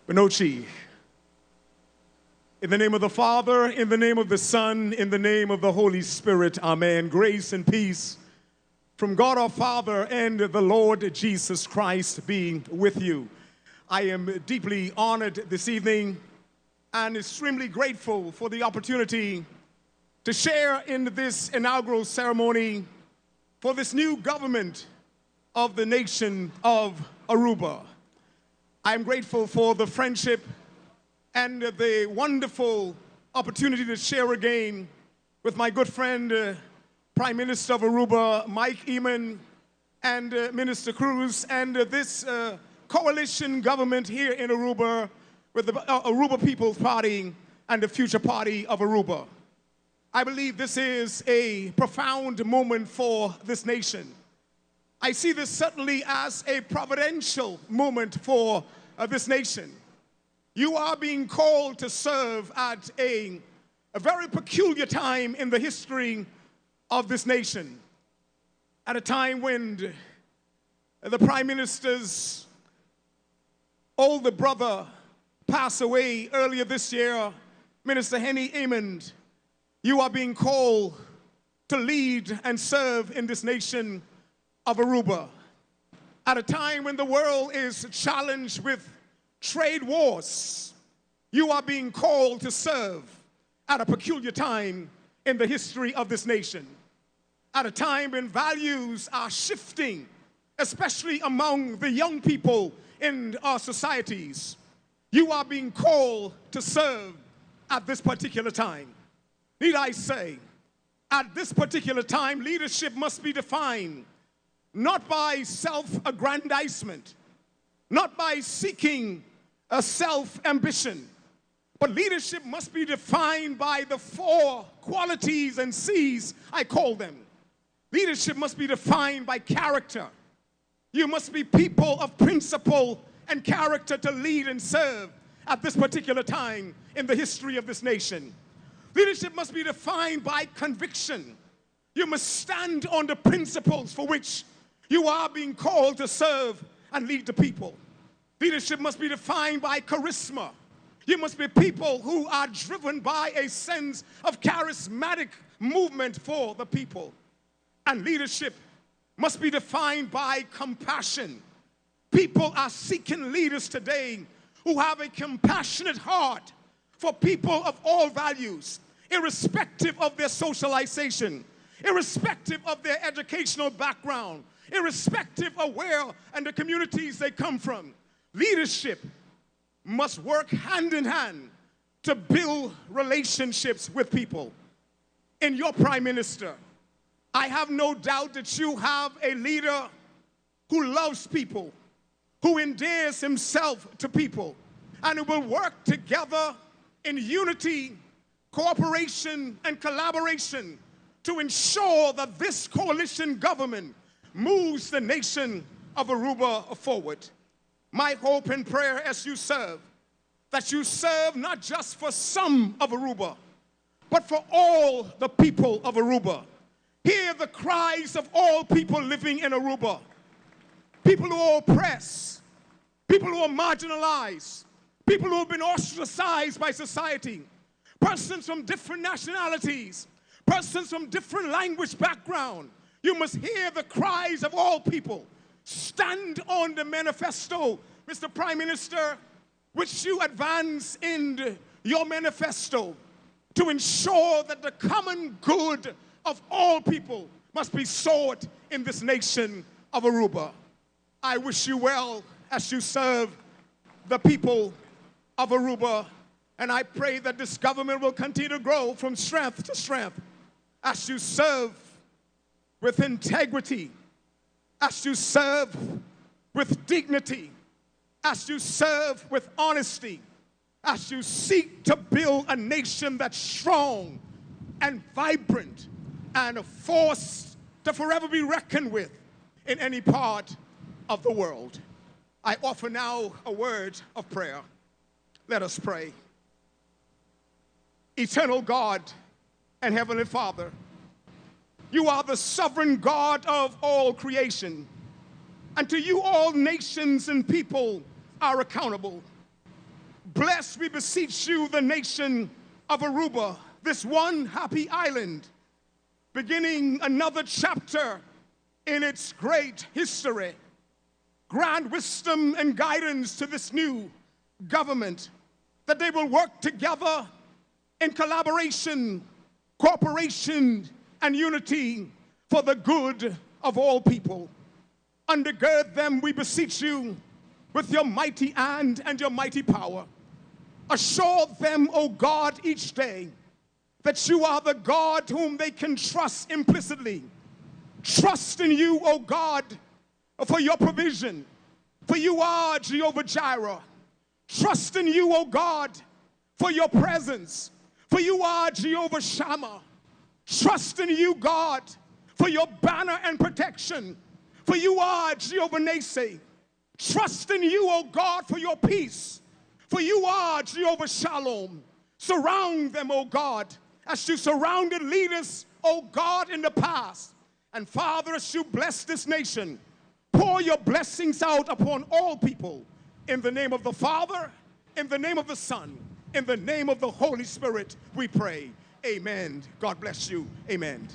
Bonochi. In the name of the Father, in the name of the Son, in the name of the Holy Spirit, amen. Grace and peace from God our Father and the Lord Jesus Christ be with you. I am deeply honored this evening and extremely grateful for the opportunity to share in this inaugural ceremony for this new government of the nation of Aruba. I am grateful for the friendship and the wonderful opportunity to share again with my good friend, uh, Prime Minister of Aruba, Mike Eman, and uh, Minister Cruz, and uh, this uh, coalition government here in Aruba with the uh, Aruba People's Party and the Future Party of Aruba. I believe this is a profound moment for this nation. I see this certainly as a providential moment for uh, this nation. You are being called to serve at a, a very peculiar time in the history of this nation. At a time when the Prime Minister's older brother passed away earlier this year, Minister Henny Amond, you are being called to lead and serve in this nation of Aruba. At a time when the world is challenged with trade wars, you are being called to serve at a peculiar time in the history of this nation. At a time when values are shifting, especially among the young people in our societies, you are being called to serve at this particular time. Need I say, at this particular time, leadership must be defined not by self aggrandizement, not by seeking a self ambition, but leadership must be defined by the four qualities and C's I call them. Leadership must be defined by character. You must be people of principle and character to lead and serve at this particular time in the history of this nation. Leadership must be defined by conviction. You must stand on the principles for which you are being called to serve and lead the people. Leadership must be defined by charisma. You must be people who are driven by a sense of charismatic movement for the people. And leadership must be defined by compassion. People are seeking leaders today who have a compassionate heart for people of all values, irrespective of their socialization, irrespective of their educational background, irrespective of where and the communities they come from. Leadership must work hand in hand to build relationships with people. In your prime minister, I have no doubt that you have a leader who loves people, who endears himself to people, and who will work together in unity, cooperation, and collaboration to ensure that this coalition government moves the nation of Aruba forward. My hope and prayer as you serve, that you serve not just for some of Aruba, but for all the people of Aruba. Hear the cries of all people living in Aruba. People who are oppressed, people who are marginalized, people who have been ostracized by society, persons from different nationalities, persons from different language background. You must hear the cries of all people. Stand on the manifesto, Mr. Prime Minister, which you advance in your manifesto to ensure that the common good of all people must be sought in this nation of Aruba. I wish you well as you serve the people of Aruba, and I pray that this government will continue to grow from strength to strength as you serve with integrity, as you serve with dignity, as you serve with honesty, as you seek to build a nation that's strong and vibrant and a force to forever be reckoned with in any part of the world. I offer now a word of prayer. Let us pray. Eternal God and Heavenly Father, you are the sovereign God of all creation, and to you all nations and people are accountable. Bless, we beseech you, the nation of Aruba, this one happy island, beginning another chapter in its great history. Grant wisdom and guidance to this new government, that they will work together in collaboration, cooperation, and unity for the good of all people. Undergird them, we beseech you, with your mighty hand and your mighty power. Assure them, O God, each day that you are the God whom they can trust implicitly. Trust in you, O God, for your provision, for you are Jehovah Jireh. Trust in you, O God, for your presence, for you are Jehovah Shammah. Trust in you, God, for your banner and protection, for you are Jehovah Nisi. Trust in you, O God, for your peace, for you are Jehovah Shalom. Surround them, O God, as you surrounded leaders, O God, in the past. And Father, as you bless this nation, pour your blessings out upon all people. In the name of the Father, in the name of the Son, in the name of the Holy Spirit, we pray. Amen. God bless you. Amen.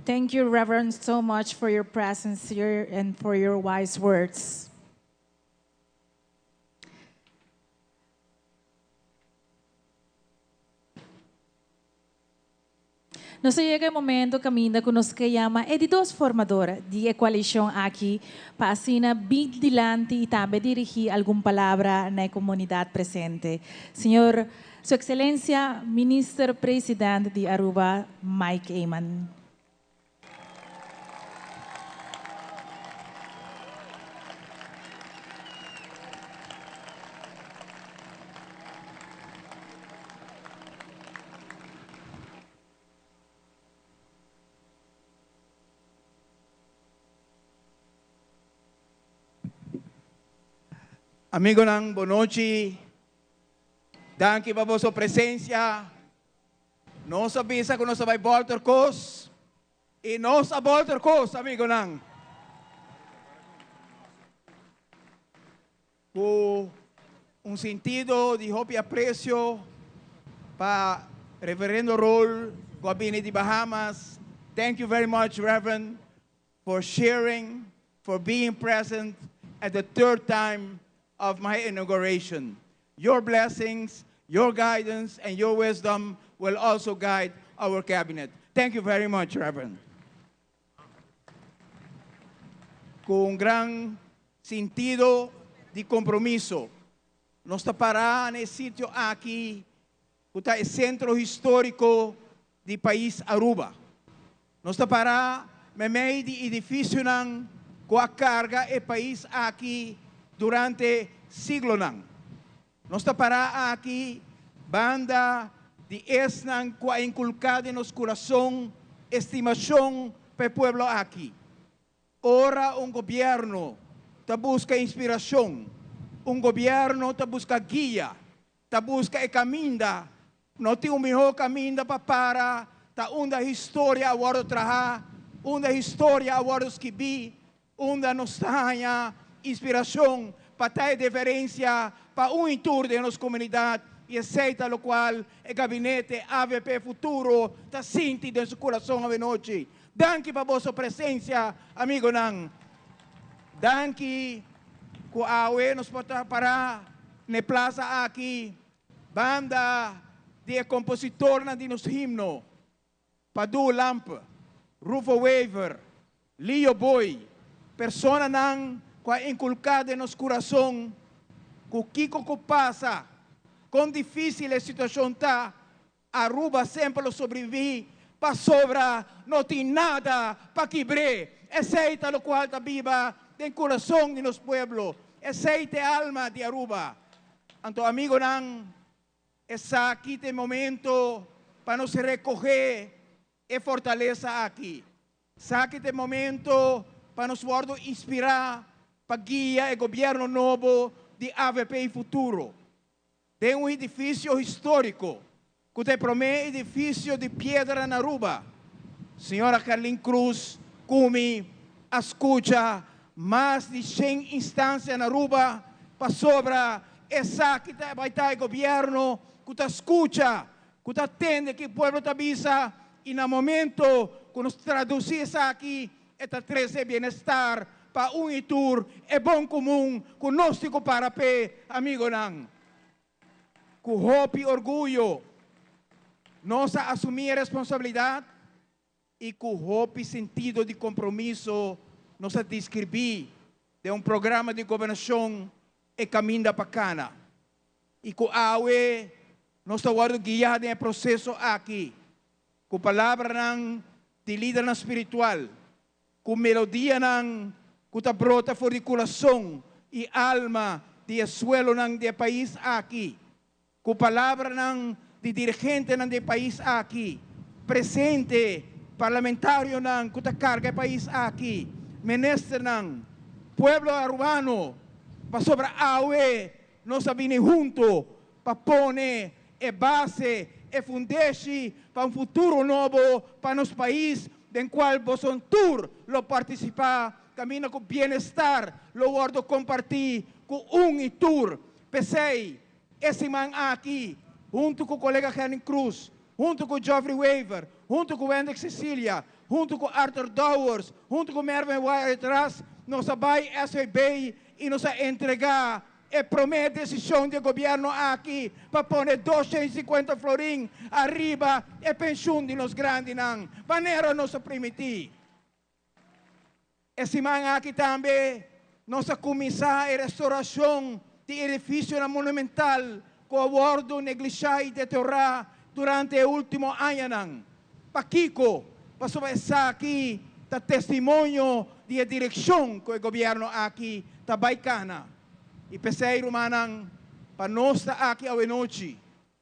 Thank you, Reverend, so much for your presence here and for your wise words. Nos a yega e momento kaminda ku nos ke yama e di dos formador di e koalishon aki pa asina bin dilanti i tambe dirigí algun palabra na e komunidat presente. Señor Su Ekselensia Minister President di Aruba Mike Eman. Amigonan, bonochi. Danki pa boso presencia. Nos a bisa cu nos a bay bolter cos y nos a bolter cos, amigonan. Ku un sintido di hopi apresio pa Reverendo Roll ku a bini di Bahamas, thank you very much Reverend for sharing, for being present at the third time of my inauguration. Your blessings, your guidance and your wisdom will also guide our cabinet. Thank you very much Reverend. Ku un gran sintido di kompromiso, nos ta pará na e sitio aki ku ta e sentro históriko di pais Aruba. Nos ta pará meimei di edificionan cu a carga e pais aki durante siglonan. Nos ta pará aki banda di esnan cu a inculca den nos curason estimacion pa e pueblo aki. Ora un gobierno ta busca inspiracion, un gobierno ta busca guia, ta busca e caminda, no tin un miho caminda pa para ta unda historia a wordo traha, unda historia a wordo skibi, unda nos ta haña inspiracion pa ta e deferencia pa un y tur den nos comunidad y esey ta locual e gabinete avp Futuro ta sinti den su curason awenochi. Danki pa boso presencia, amigonan. Danki cu awe nos por ta para n'e plaza aki banda di e compositornan di nos himno, Padu Lampe, Rufo Wever, Lio Booi, personanan cu a inculca den nos curason cu kico cu pasa, con dificil e situacion ta, Aruba semper lo sobreviví pasobra no tin nada pa kibr'é. Esei ta locual ta biba den curason di nos pueblo. Esei ta e alma di Aruba. Anto amigonan, esaki ta e momento pa nos recoge e fortalesa aki. Esaki ta e momento pa nos wordo inspira pa guia e gobierno nobo di avp y Futuro. Den un edifisio históriko, ku ta e promé edifisio di piedra na Aruba, señora Gerlin Croes ku mi a skucha mas di shen instansia na Aruba pasobra esaki ta bai ta e gobièrnu ku ta skucha, ku ta tende ki pueblo ta bisa i na momento ku nos tradusí esaki E ta trese bienestar pa un i tur, e bon komun ku nos tin ku para p'e, amigonan. Ku hopi orguyo nos a asumí e responsabilidat i ku hopi sentido di kompromiso nos a deskribí den un programa di gobernashon e kaminda pa kana. I ku awe nos ta wòrdu guiá den e proseso aki Ku palabranan di lidernan spiritual, ku melodianan ku ta brota for di kurason i alma di e suelonan di e pais aki, ku palabranan di dirigentenan di e pais aki, presente, parlamentarionan ku ta karga e pais aki, ministernan, pueblo Arubano, pasobra awe nos a bini hunto pa pone e base, e fundeshi pa un futuro nobo pa nos pais den cual boson tur lo participa caminda cu bienestar lo wordo comparti cu un y tur. P'esey, e siman aki, hunto cu colega Gerlin Croes, hunto cu Geoffrey Wever, hunto cu Wendrick Cecilia, hunto cu Arthur Dowers, hunto cu Mervin Wyatt-Ras, nos a bay SVB y nos a entrega E promé desishon di e gobièrnu aki pa pone 250 florin ariba e penshun di nos grandinan, manera nos a primití. E siman aki tambe nos a kuminsá e restorashon di edifisionan monumental ku a wòrdu neglishá i deteorá durante e último añanan. Pakiko? Pasobra esaki ta testimonio di e direkshon ku e gobièrnu aki ta bai kana. I p'esei, rumannan, pa nos ta aki awenochi,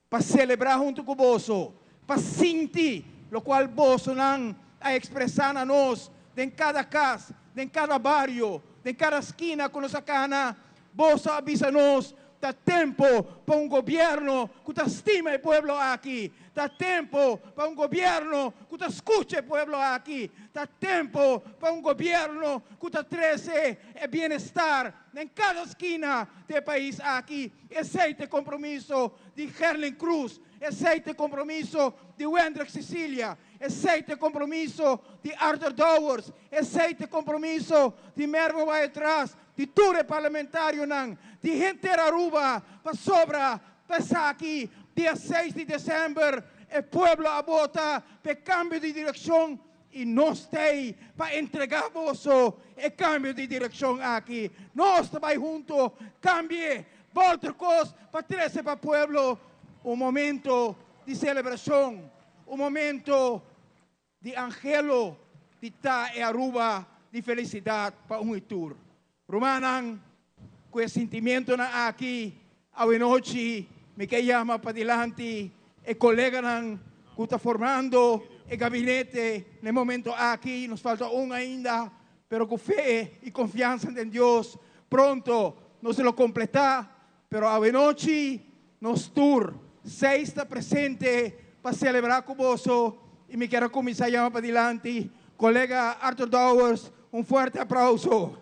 pa selebrá huntu ku boso, pa sinti lokual bosonan a ekspresá na nos den kada kas, den kada bario, den kada skina ku nos a kana, boso a bisa nos Ta tempo pa un gobierno cu ta stima e pueblo aki. Ta tempo pa un gobierno cu ta scucha e pueblo aki. Ta tempo pa un gobierno cu ta trece e bienestar den cada skina di e pais aki. Esey ta e compromiso di Gerlin Croes. Esey ta e compromiso di Wendrick Cecilia. Esey ta e compromiso di Arthur Dowers. Esey ta e compromiso di Mervin Wyatt-Ras. Di tur e parlamentarionan di henter Aruba pasobra pa esaki dia seis di december e pueblo a bota p'e cambio di direccion y nos t'ey pa entrega boso e cambio di direccion aki. Nos ta bay hunto cambie bolter cos pa trece pa pueblo un momento di celebracion, un momento Di anhelo. di ta e Aruba di felicidad pa un y tur. Rumannan, cu e sentimientonan aki, awe nochi mi ke yama padilanti e coleganan cu ta formando e gabinete na e momento aki, nos falta un ainda, pero cu fe y confiansa den Dios, pronto nos lo completa, pero awe nochi nos tur seis ta presente pa celebra cu boso y mi kier a cuminsa yama padilanti colega Arthur Dowers, un fuerte aplauso.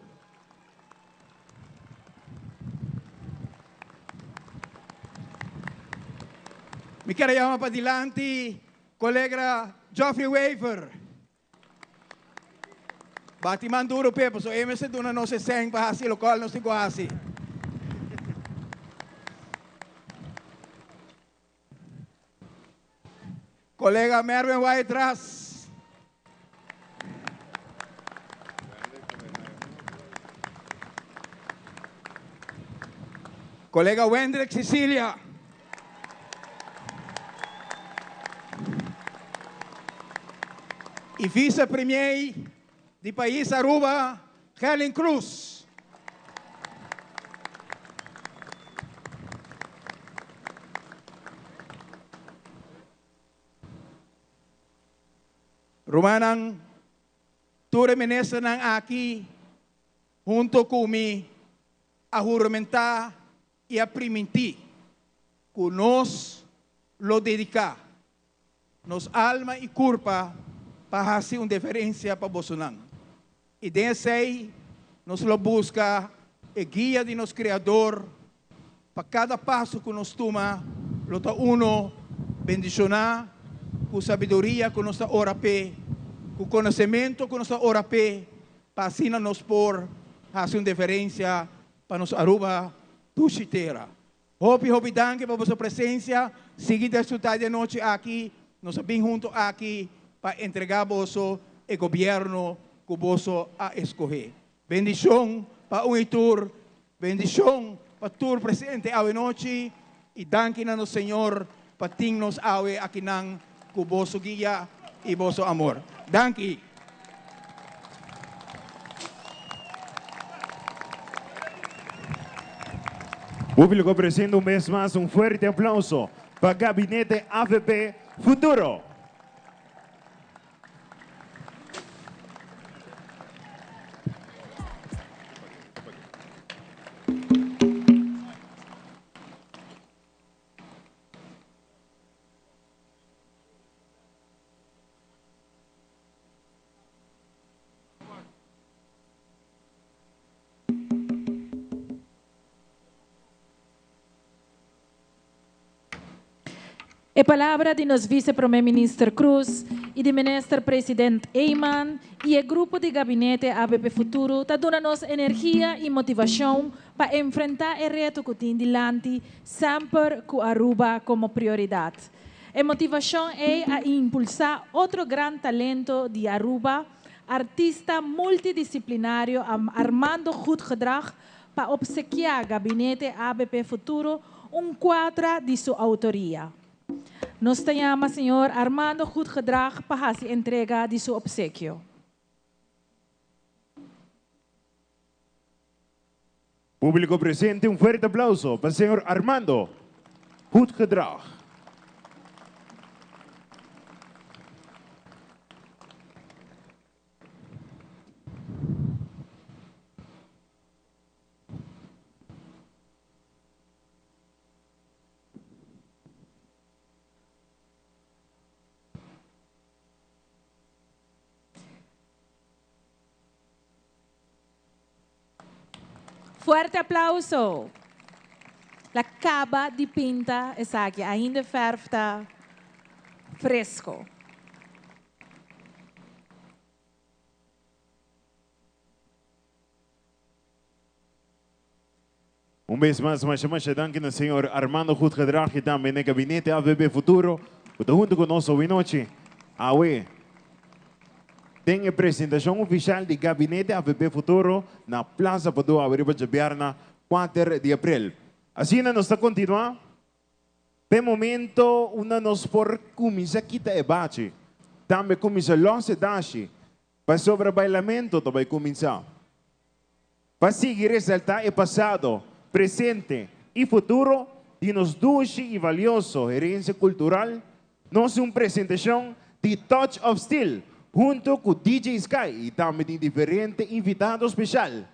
Mi kier a yama padilanti colega Geoffrey Wever. Bati man duro p'e, pasobra e mester duna nos e sèn pa hasi lokual nos tin ku hasi. Kolega Mervin Waitraas. Kolega Wendrick Cecilia. Y vicepremier di pais Aruba, Gerlin Croes. Rumannan, tur e ministernan aki hunto cu mi a huramenta y a priminti cu nos lo dedica nos alma y curpa pa haci un diferencia pa bosonan. Y den esey nos lo busca e guia di nos Creador pa cada paso cu nos tuma lo ta uno bendiciona cu sabiduria cu nos ta ora p'e, cu conocemento cu nos ta ora p'e, pa asina nos por haci un diferencia pa nos Aruba dushi tera. Hopi hopi danki pa boso presencia, sigui disfruta di e nochi aki, nos a bin hunto aki pa entrega boso e gobierno cu boso a escoge. Bendicion pa un y tur, bendicion pa tur presente awe nochi y danki na nos Señor pa tin nos awe akinan cu boso guia y boso amor. Danki. Público presente un bes mas un fuerte aplauso pa Gabinete avp Futuro. E palabra di nos Vice Prome Minister Croes y di Minister President Eman y e grupo di Gabinete avp Futuro ta duna nos energia y motivacion pa enfrenta e reto cu tin dilanti semper cu Aruba como prioridad. E motivacion ey a impulsa otro gran talento di Aruba, artista multidisciplinario Armando Goedgedrag pa obsekia Gabinete avp Futuro un cuadra di su autoria. Nos ta yama señor Armando Goedgedrag pa haci entrega di su obsekio. Públiko presente un fuerte aplauso pa señor Armando Goedgedrag. Fuerte aplauso. La caba di pinta esaki. Ainda verf ta fresco. Un bes mas, masha masha danki na señor Armando Goedgedrag y tambe na e gabinete AVB Futuro cu ta hunto cu nos awe nochi. Awe, den e presentacion oficial di Gabinete AVB Futuro na Plaza Padua awe riba djabièrnè kuater di april. Asina nos ta continua p'e momento unda nos por cuminsa kita e bachi, tambe cuminsa los e dashi. Pasobra bailamento ta bai cuminsa. Pa sigui resalta e pasado, presente y futuro di nos dushi y valioso herencia cultural, nos un presentacion di Touch of Steel hunto cu DJ Sky y tambe tin diferente invitado special.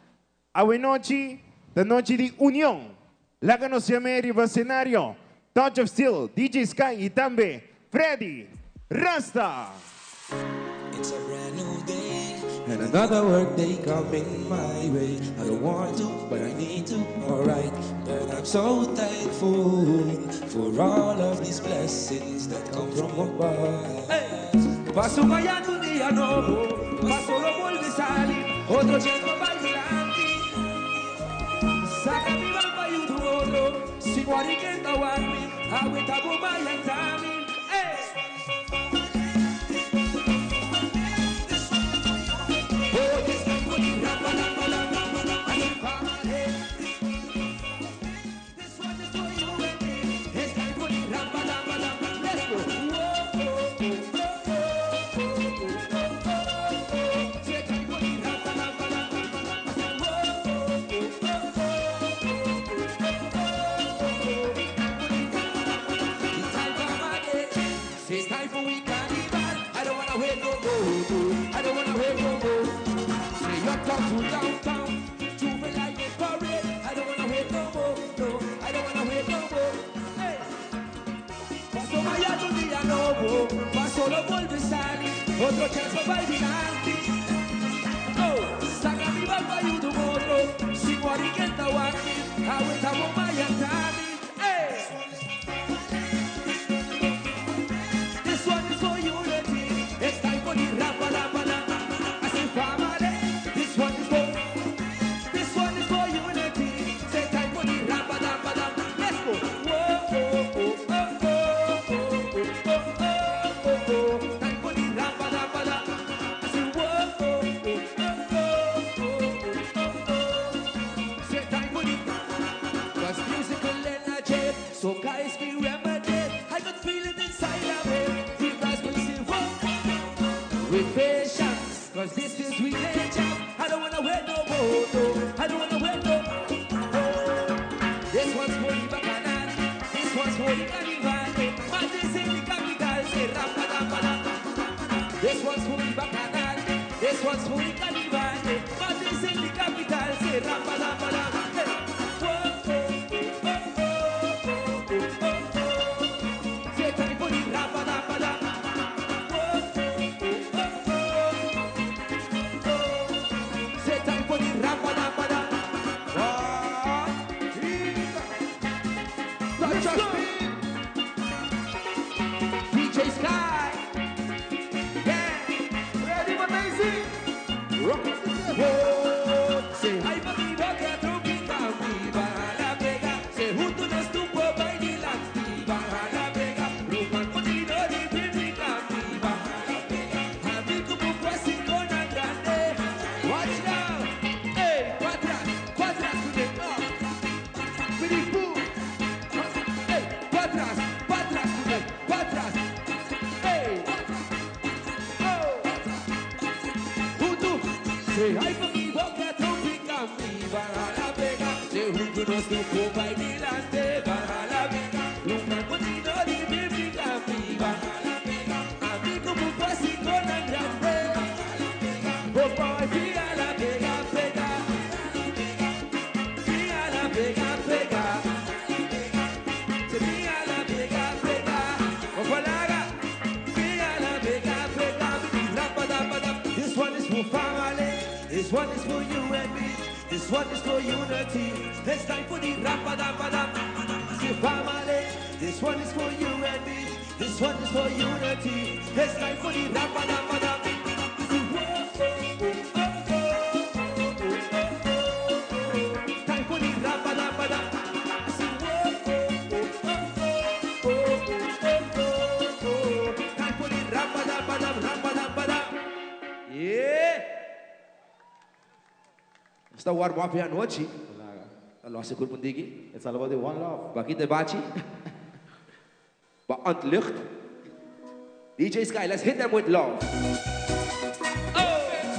Awe nochi ta nochi di union. Laga nos yam'é riba scenario, Touch of Steel, DJ Sky y tambe Freddy Rasta! It's a brand new day and another work day coming my way. I don't want to, but I need to, alright. But I'm so thankful for all of these blessings that come from above. Paso mañan un dia nobo, paso lo bolbe sali, otro chens pa bai dilanti. Saca mi man pa yuda otro, si wari ken ta wak mi, awe ta bo mañan ta mi. Ey! Paso lo bolbe sali, otro chens pa bai dilanti. Oh, saca mi bal pa yuda un otro, si wari ken ta wak mi, awe ta bo mañan ta mi. Ey! This one is for unity, it's time for the rapa rapa la. I say family, this one is for, this one is for unity. Say time for the rapa rapa la. Let's go. Whoa, oh, oh, oh, oh, oh, oh, oh, oh, oh. Time for the rapa rapa la. I say whoa, oh, oh, oh, oh, oh, oh, oh. Say time for the Cause musical energy, so guys be remedy. I can feel it inside of me. The guys will say, whoa, with patience, cause this is we nature. I don't wanna wait no more, no. I don't wanna wait no more. This one's for the bacchanal, this one's for the carnival. Madness in the capital, say rampa This one's for the bacchanal, this one's for the carnival. Madness in the capital, say rampa Hey. Whoa, oh, oh, oh, oh, oh, oh, oh. Say time for the rampa Whoa, oh, oh, oh, oh, oh. Say time for the rampa One, Touch of Steel. DJ Sky. Yeah. Ready for Daisy? Rock it. Whoa. Say hi pa mi boca tropical, mi baja la pega. Se junto nos tuvo bailar, mi baja la pega. Rupa continuo di bíblica, mi baja la pega. A mí como fue así con la grande. Watch now. Hey, cuatras, cuatras, with it up. With it, boom. Hey, cuatras, cuatras, with it, cuatras. Hey. Oh. Junto, say hi pa mi boca tropical, mi baja la pega. Se junto nos tuvo bailante, baja la pega. Luna continuo di bíblica, mi baja la pega. A mí como fue así con la grande. Oh boy, fía la pega, pega. Fía la pega, pega. Se fía la pega, pega. Ojalá, fía la pega, pega. This one is for family. This one is for you and me. This one is for unity. It's time for the rapa da pa da. Say family. This one is for you and me. This one is for unity. It's time for the rapa da pa da. Say, whoa, oh, oh, oh, oh, oh, oh, oh, oh. Time for the rapa da pa da. Say, whoa, oh, oh, oh, oh, oh, oh, oh, oh. Time for the rapa da pa da, rapa da pa da. Yeah. Esta warm up anochi. Los grupo digi. It's all about the one love. Bakit de bachi. Ba ontlucht. DJ Sky, let's hit them with love. Oh!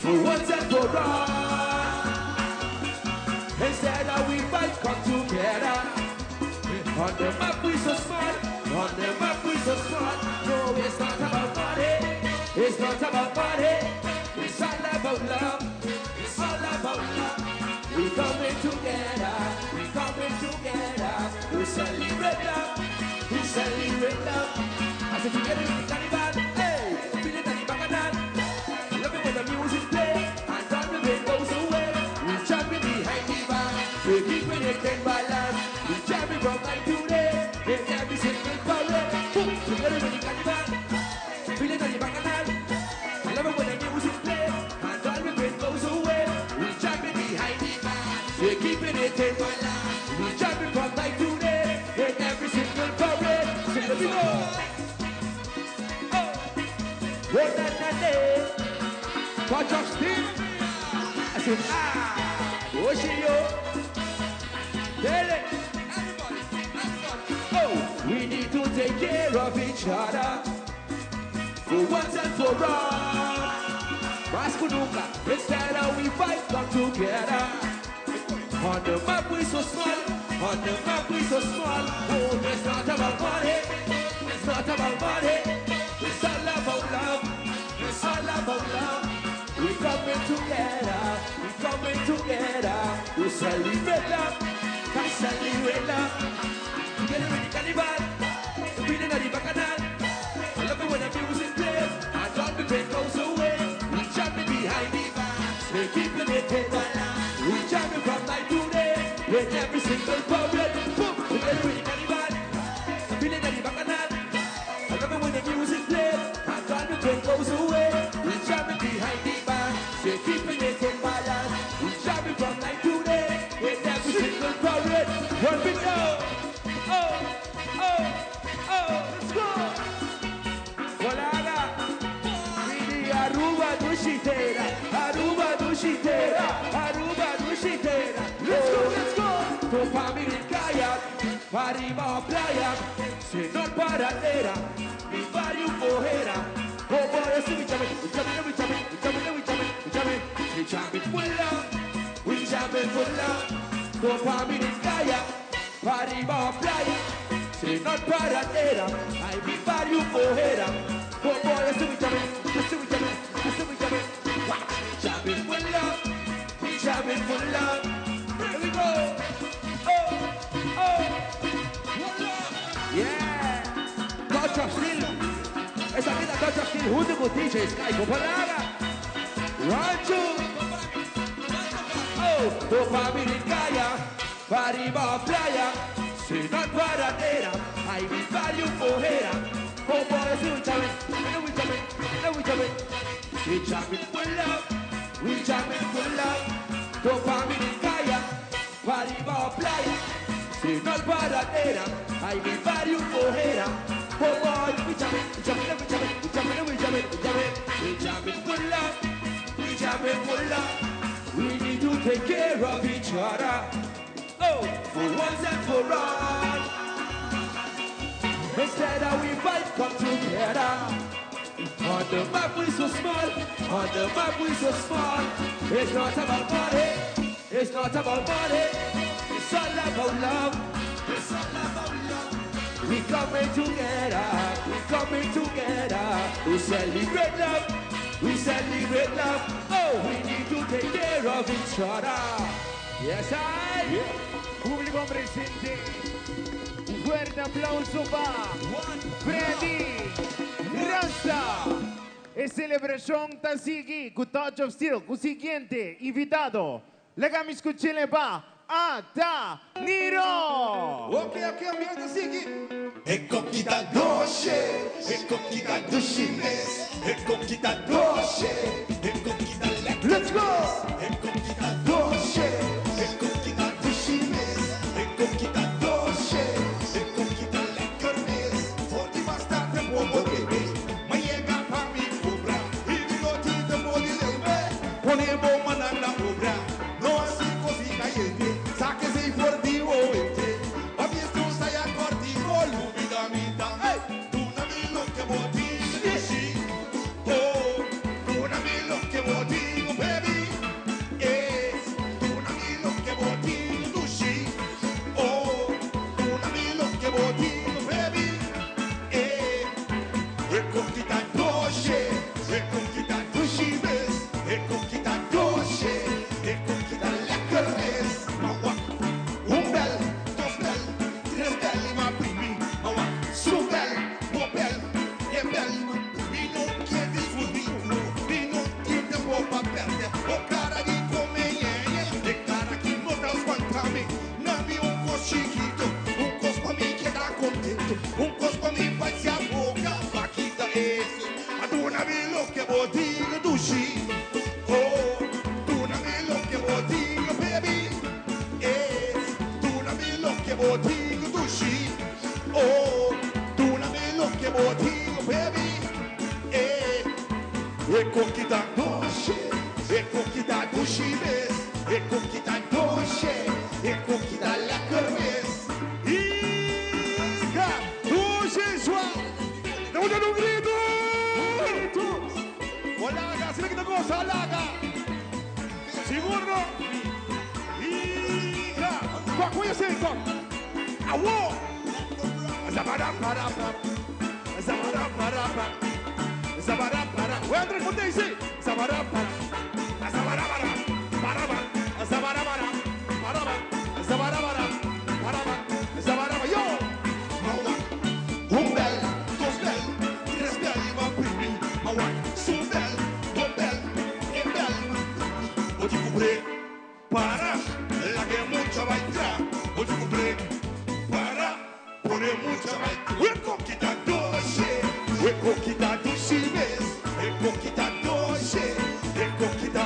For once and for all. Instead of we fight, come together. On the map we so small, on the map we so small. No, it's not about money, it's not about money. It's all about love, it's all about love. We coming together, we coming together. We celebrate love, we celebrate love. I said together in the carnival, hey, feel it at the bacchanal. Love it when the music play and all the pain goes away. We jumping behind the bar, we keeping it in balance. We jamming from night to day in every single parade. Boom, together in the carnival, feel it at the bacchanal. I love it when the music play and all the pain goes away. We jumping behind the bar, we keeping it in balance. We jumping from night to day in every single parade. So let me go. Oh, oh, na, na, na. Touch of steel. I said, ah, oh, she, yo. Tell it. Oh, we need to take care of each other. For once and for all. Mas que nunca, instead of we fight, come together. On the map we so small, on the map we so small. Oh, it's not about money, it's not about money. It's all about love, it's all about love. We coming together, we coming together. We celebrate love, we celebrate love. Together in the carnival, feeling at the bacchanal. I love it when the music plays and all the pain goes away. We jumping behind the bar, we keeping it in balance. We jumping from night to day in every single parade. Boom, together in the carnival, feeling at the bacchanal. I love it when the music plays and all the pain goes away. We jumping behind the bar, we keeping it in balance. We jumping from night to day in every single parade. One big go. Oh, oh, oh, let's go. Colaga. Mini Aruba Dushitera, Aruba Dushitera, Aruba Dushitera. Let's go, let's go. Tu familia kayak, arriba a playa, se no paradera, mi barrio cojera. Oh boy, we jamming, we jamming, we jamming, we jamming, we jamming, we jamming, we jamming full love, we jamming full love. Tu familia kayak, arriba a playa, se no paradera, ay mi barrio cojera. Oh boy, we jamming, we jamming, we jamming, we jamming full love, we jamming full love. Here we go. Oh, oh, one love. Yeah. Touch of Steel. Esaki ta Touch of Steel hunto cu DJ Sky Copalaga. Rancho. Oh, tu familia calla, arriba playa, si no paradera, ay mi barrio cojera. Oh boy, see we jamming, we jamming, we jamming. We jamming for love, we jamming for love. Tu familia calla, arriba playa, si no paradera, ay mi barrio cojera. Oh boy, we jamming, we jamming, we jamming, we jamming, we jamming, we jamming. We jamming for love, we jamming for love. We need to take care of each other. Oh, for once and for all. Instead of we fight, come together. On the map we so small, on the map we so small. It's not about money, it's not about money. It's all about love, it's all about love. We coming together, we coming together. We celebrate love, we celebrate love. Oh, we need to take care of each other. Yes, I. Yeah. Publico presente. Un fuerte aplauso pa Freddy Rasta. E celebracion ta sigui cu Touch of Steel, cu siguiente invitado. Laga mi scucha pa Ata Niro. Ok, ambiente sigui. E coquita doce, e coquita dushines, e coquita doce, e coquita lekker. Let's go! E coquita doce, e coquita dushines, e coquita doce, e coquita lekker mes. For di bastante bobo bebé, ma llega pa mi cobra, y mi no te modi leve, pone bomba na obra, no así così caliente, sáquese for di oente, pa mi estrusa ya corti, lubida mita, hey, duna mi lo que boti, oh, duna mi lo que boti, dushi. Oh, duna mi loke bo tin, baby. Eh, e koki ta dushi, e koki ta dushi mes, e koki ta dushi, e koki ta lekker mes. Iga, dushi swa. Damos un grito! Olaga, sila kita goza, alaga. Siguro. Iga. Kwa kuya seko. Awo. Zabara para para. Zabara para para. Zabara para. Wendrick Montesi. Zabara para. Zabara para. Para para. Zabara para. Para para. Zabara para. Para para. Zabara para. Yo. Un bel, dos bel, tres bel, ma primi, ma wan, su bel, dos bel, un bel. Hoje cumpre, para, la que mucha va a entrar. Hoje cumpre, para, pone mucha va a entrar. We conquista doce, we conquista doce ves, we conquista doce, we conquista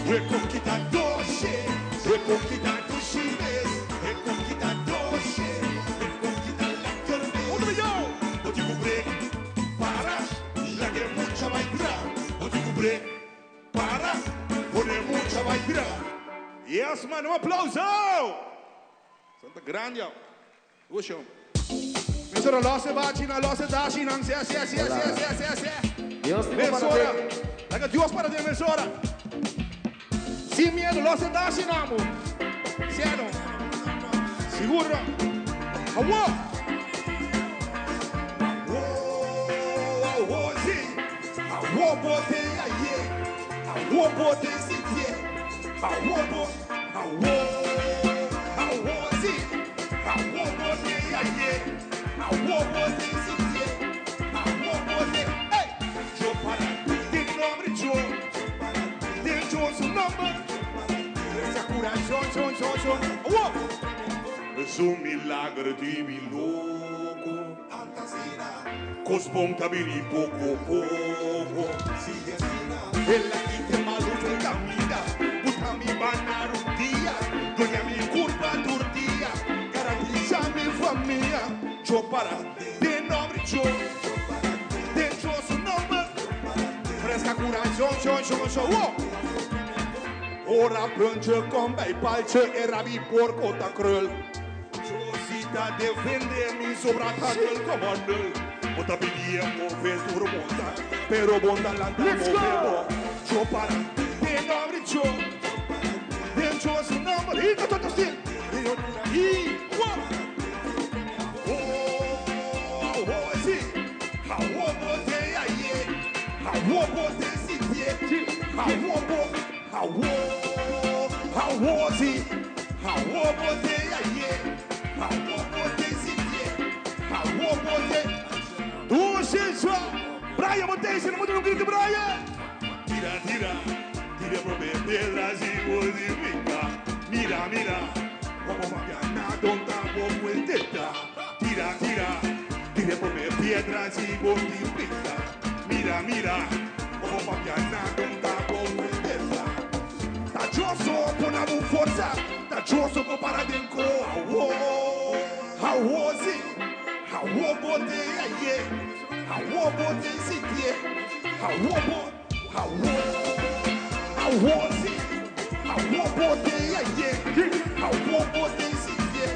we conquista doce, we conquista doce ves, we conquista doce, we conquista lekker mes. Onder jou! Hoje cumpre, para, la que mucha va a entrar. Hoje cumpre, para, pone mucha va a entrar. Yes, man, un aplauso! Santa Grande, Uxo. Mesora, losse bacina, losse dashina, se, se, se, se, se, se, se. Dios te Mesora, laga Dios para de mesora. Sin miedo, losse dashina, mo. Cielo. Seguro. Awo. Awo, awo, si. Awo, bote, aye. Awo, bote, si, tie. Awo, bo, awo. Awo, si. Awo, bote, aye. Awo, bote, si, tie. Awo, bote, hey. Yo para, ti nombre, yo. Te yo su nombre. Esa cura, yo, yo, yo, yo. Awo. Es un milagro di mi loco. Cosponta bini poco poco. El aquí te maluco camina, busca mi banarutía, doña mi curva turtía, garantiza mi familia. Yo para, de nombre yo, de yo su nombre, Fresca cura, yo, yo, yo, yo. Awo. Ora puntje kom bij paaltje en rabi porco ta krul. Josita defende mi sobra tanel como nul. Bota pidia move turmonta, pero bonda lanta Let's go! move Yo para, de nombre yo, De yo su nombre. Y todo stil. Y, one. Oh, oh, sí. Awo, bote, aye. Awo, bote, si, tie. Awo, bo, awo. Awo, sí. Awo, bote, aye. Awo, bote, si, tie. Awo, bote. Dushi swa. Brian Montesi, no mundo grito, Brian. Tira, tira, tira por piedras y modifica. Mira, mira, como mañana donde tampoco el teta. Tira, tira, tira por piedras y modifica. Mira, mira, como mañana donde tampoco el teta. Tachoso con la fuerza, tachoso con para denko. Awo, awo, sí. Awo, bote, aye. Awo, bote, si, tie. Awo, bo, awo. Awo, sí. Awo, bote, aye. Awo, bote, si, tie.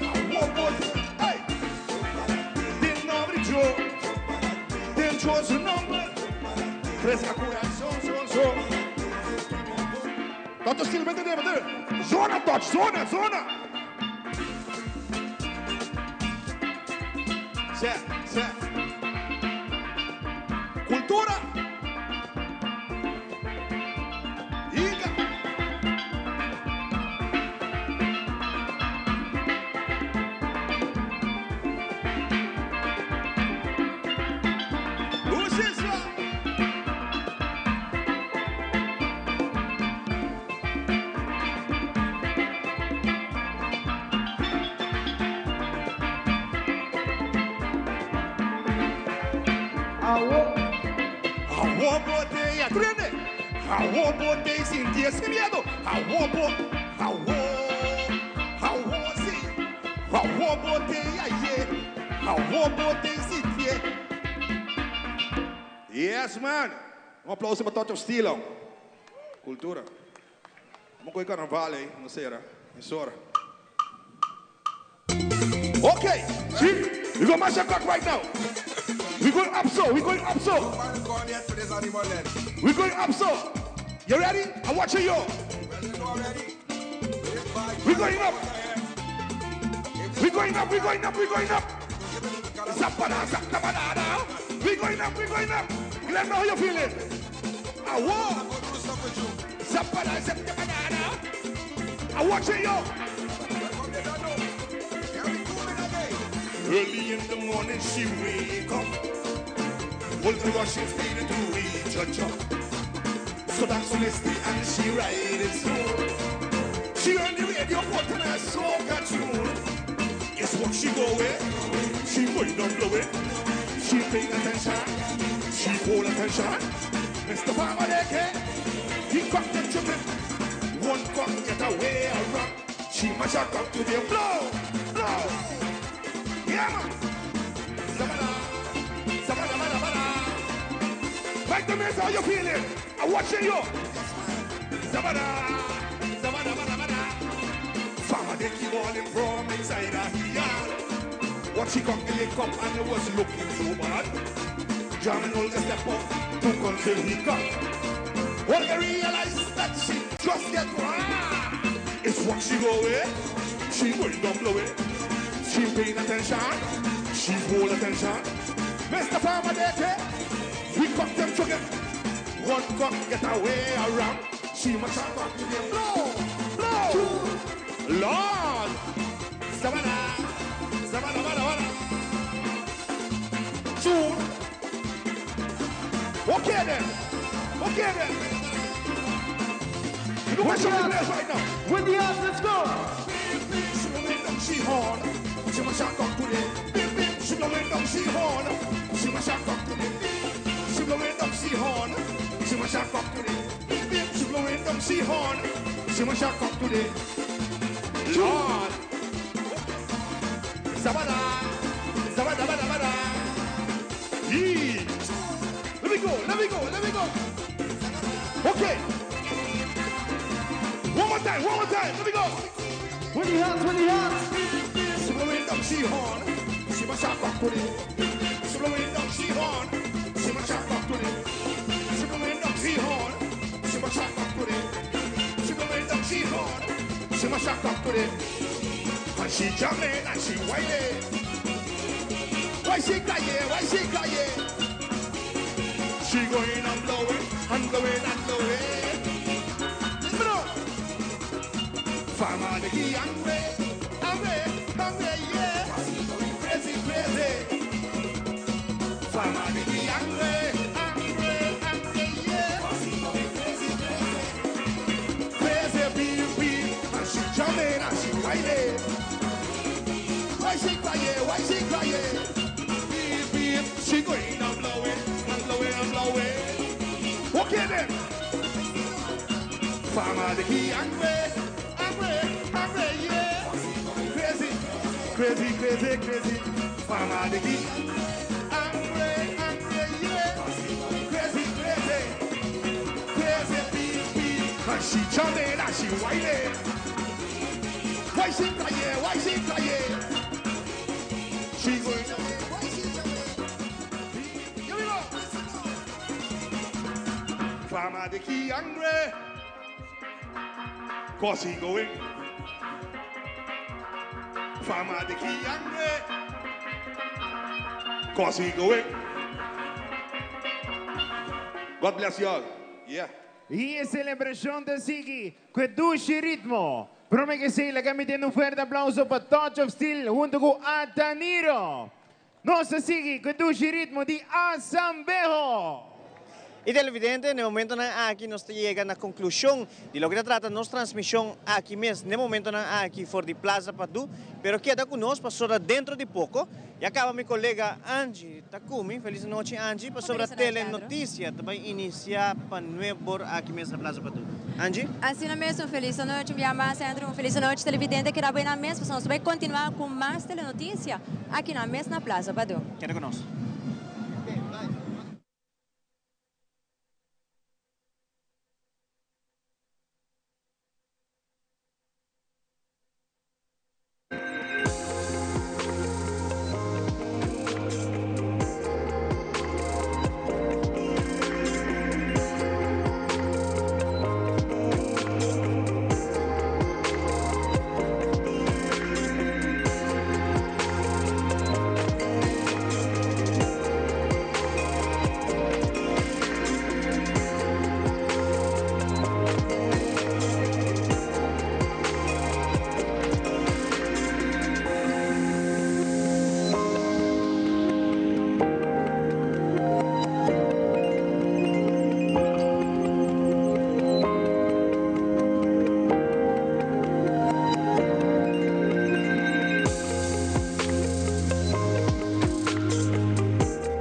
Awo, bote, hey. De nombre yo. De yo su nombre. Fresca cura, son, son, son. Toto stil, vete, vete. Zona, touch, zona, zona. Se, se. Cultura. Inca. Luces. Awo, awo, bote, ya, truene. Awo, bote, sin ti sin miedo. Awo, bo, awo, awo, sí. Awo bo t'ei aye, awo bo t'ei sintié. Yes man! Un aplauso pa Touch of Steel. Cultura. Amo cu e carnaval ey, no sera, mesora. Okay, see, we go mash a cock right now. We going up so, we going up so. We going up so. You ready? I'm watching you. We going up. We going up, we going up, we going up. Zapana, zapana, We going up, we going up. Let me know how you feeling. Awo. Zapana, zapana. I'm watching you. Early in the morning she wake up. Hold the rush she feed to reach her job. So that's Misty and she ride it slow. She on the radio put on a soca tune. Guess what she go with? She going down blow it. She paying attention. She call attention. Mr. Farmer he cocked the chicken. One cock get away a rock. She mash a cock to the blow, blow. Yeah, man. Zabada, zabada, bada, bada. Like the mess, how you feeling? I'm watching you. Zabada, zabada, bada, bada. Farmer, they keep all him from inside a yard. What she got the lick up and it was looking so bad. Jamming all the step up to until he got. Olga realized that she just get ah. It's what she go with. She going down blow it. She paying attention. She full attention. Mr. Farmer, they take. We cock them chicken. One cock get away around. She must have got to the blow, blow. Lord. Zabada, zabada, bada, bada. Soon. Okay then. Okay then. You know what's up the place right now? With the hands, let's go. She blowing down she horn. She must have got to the bim bim. She blowing down she horn. She must have got to the She blowing down she horn. She must have got to the bim bim. She blowing down she horn. She must have got to the Lord. Zabada, zabada, bada, bada. Yee. Let me go, let me go, let me go. Okay. One more time, one more time. Let me go. With the hands, with the hands. She blowing down she horn. She must have got to the She blowing down she horn. She must have got to the She blowing down she horn. She must have got to the She blowing down she horn. She must have got to the And she jamming and she whining. Why she crying? Why she crying? She going and blowing and blowing and blowing. Listen up. Farmer the key angry, angry, angry, yeah. Crazy, crazy. Farmer the key angry, angry, angry, yeah. Crazy, crazy. Crazy beep beep. And she jamming and she whining. Why she crying? Why she crying? Beep beep. She going and blowing and blowing and blowing. Okay then. Farmer the key angry, angry, angry, yeah. Crazy, crazy, crazy, crazy. Farmer the key angry, angry, yeah. Crazy, crazy, crazy beep beep. And she jamming and she whining. Why she crying? Why she crying? She going Here we go. Farmer the key angry. Cause he going. Farmer the key angry. Cause he going. God bless you all. Yeah. E celebracion ta sigui cu dushi ritmo. Prome cu esey, laga mi tende un fuerte aplauso pa Touch of Steel hunto cu Ataniro. Nos ta sigui cu dushi ritmo di Asambeho. Y televidente, na e momento aki nos ta yega na conclusion di loke ta trata nos transmision aki mes, na e momento aki for di Plaza Padu, pero keda cu nos pasobra dentro di poco. Ya caba mi colega Angie Takumi, feliz nochi Angie, pasobra Feliz nochi, Telenoticia tambe inicia pa nueb'or aki mes na Plaza Padu. Angie? Asina mes, un felis anochi, un biaha mas, Andrew, un felis anochi, televidente, keda bay na mes, pasobra nos ta bay continua cu mas telenoticia aki na mes na Plaza Padu. Keda cu nos.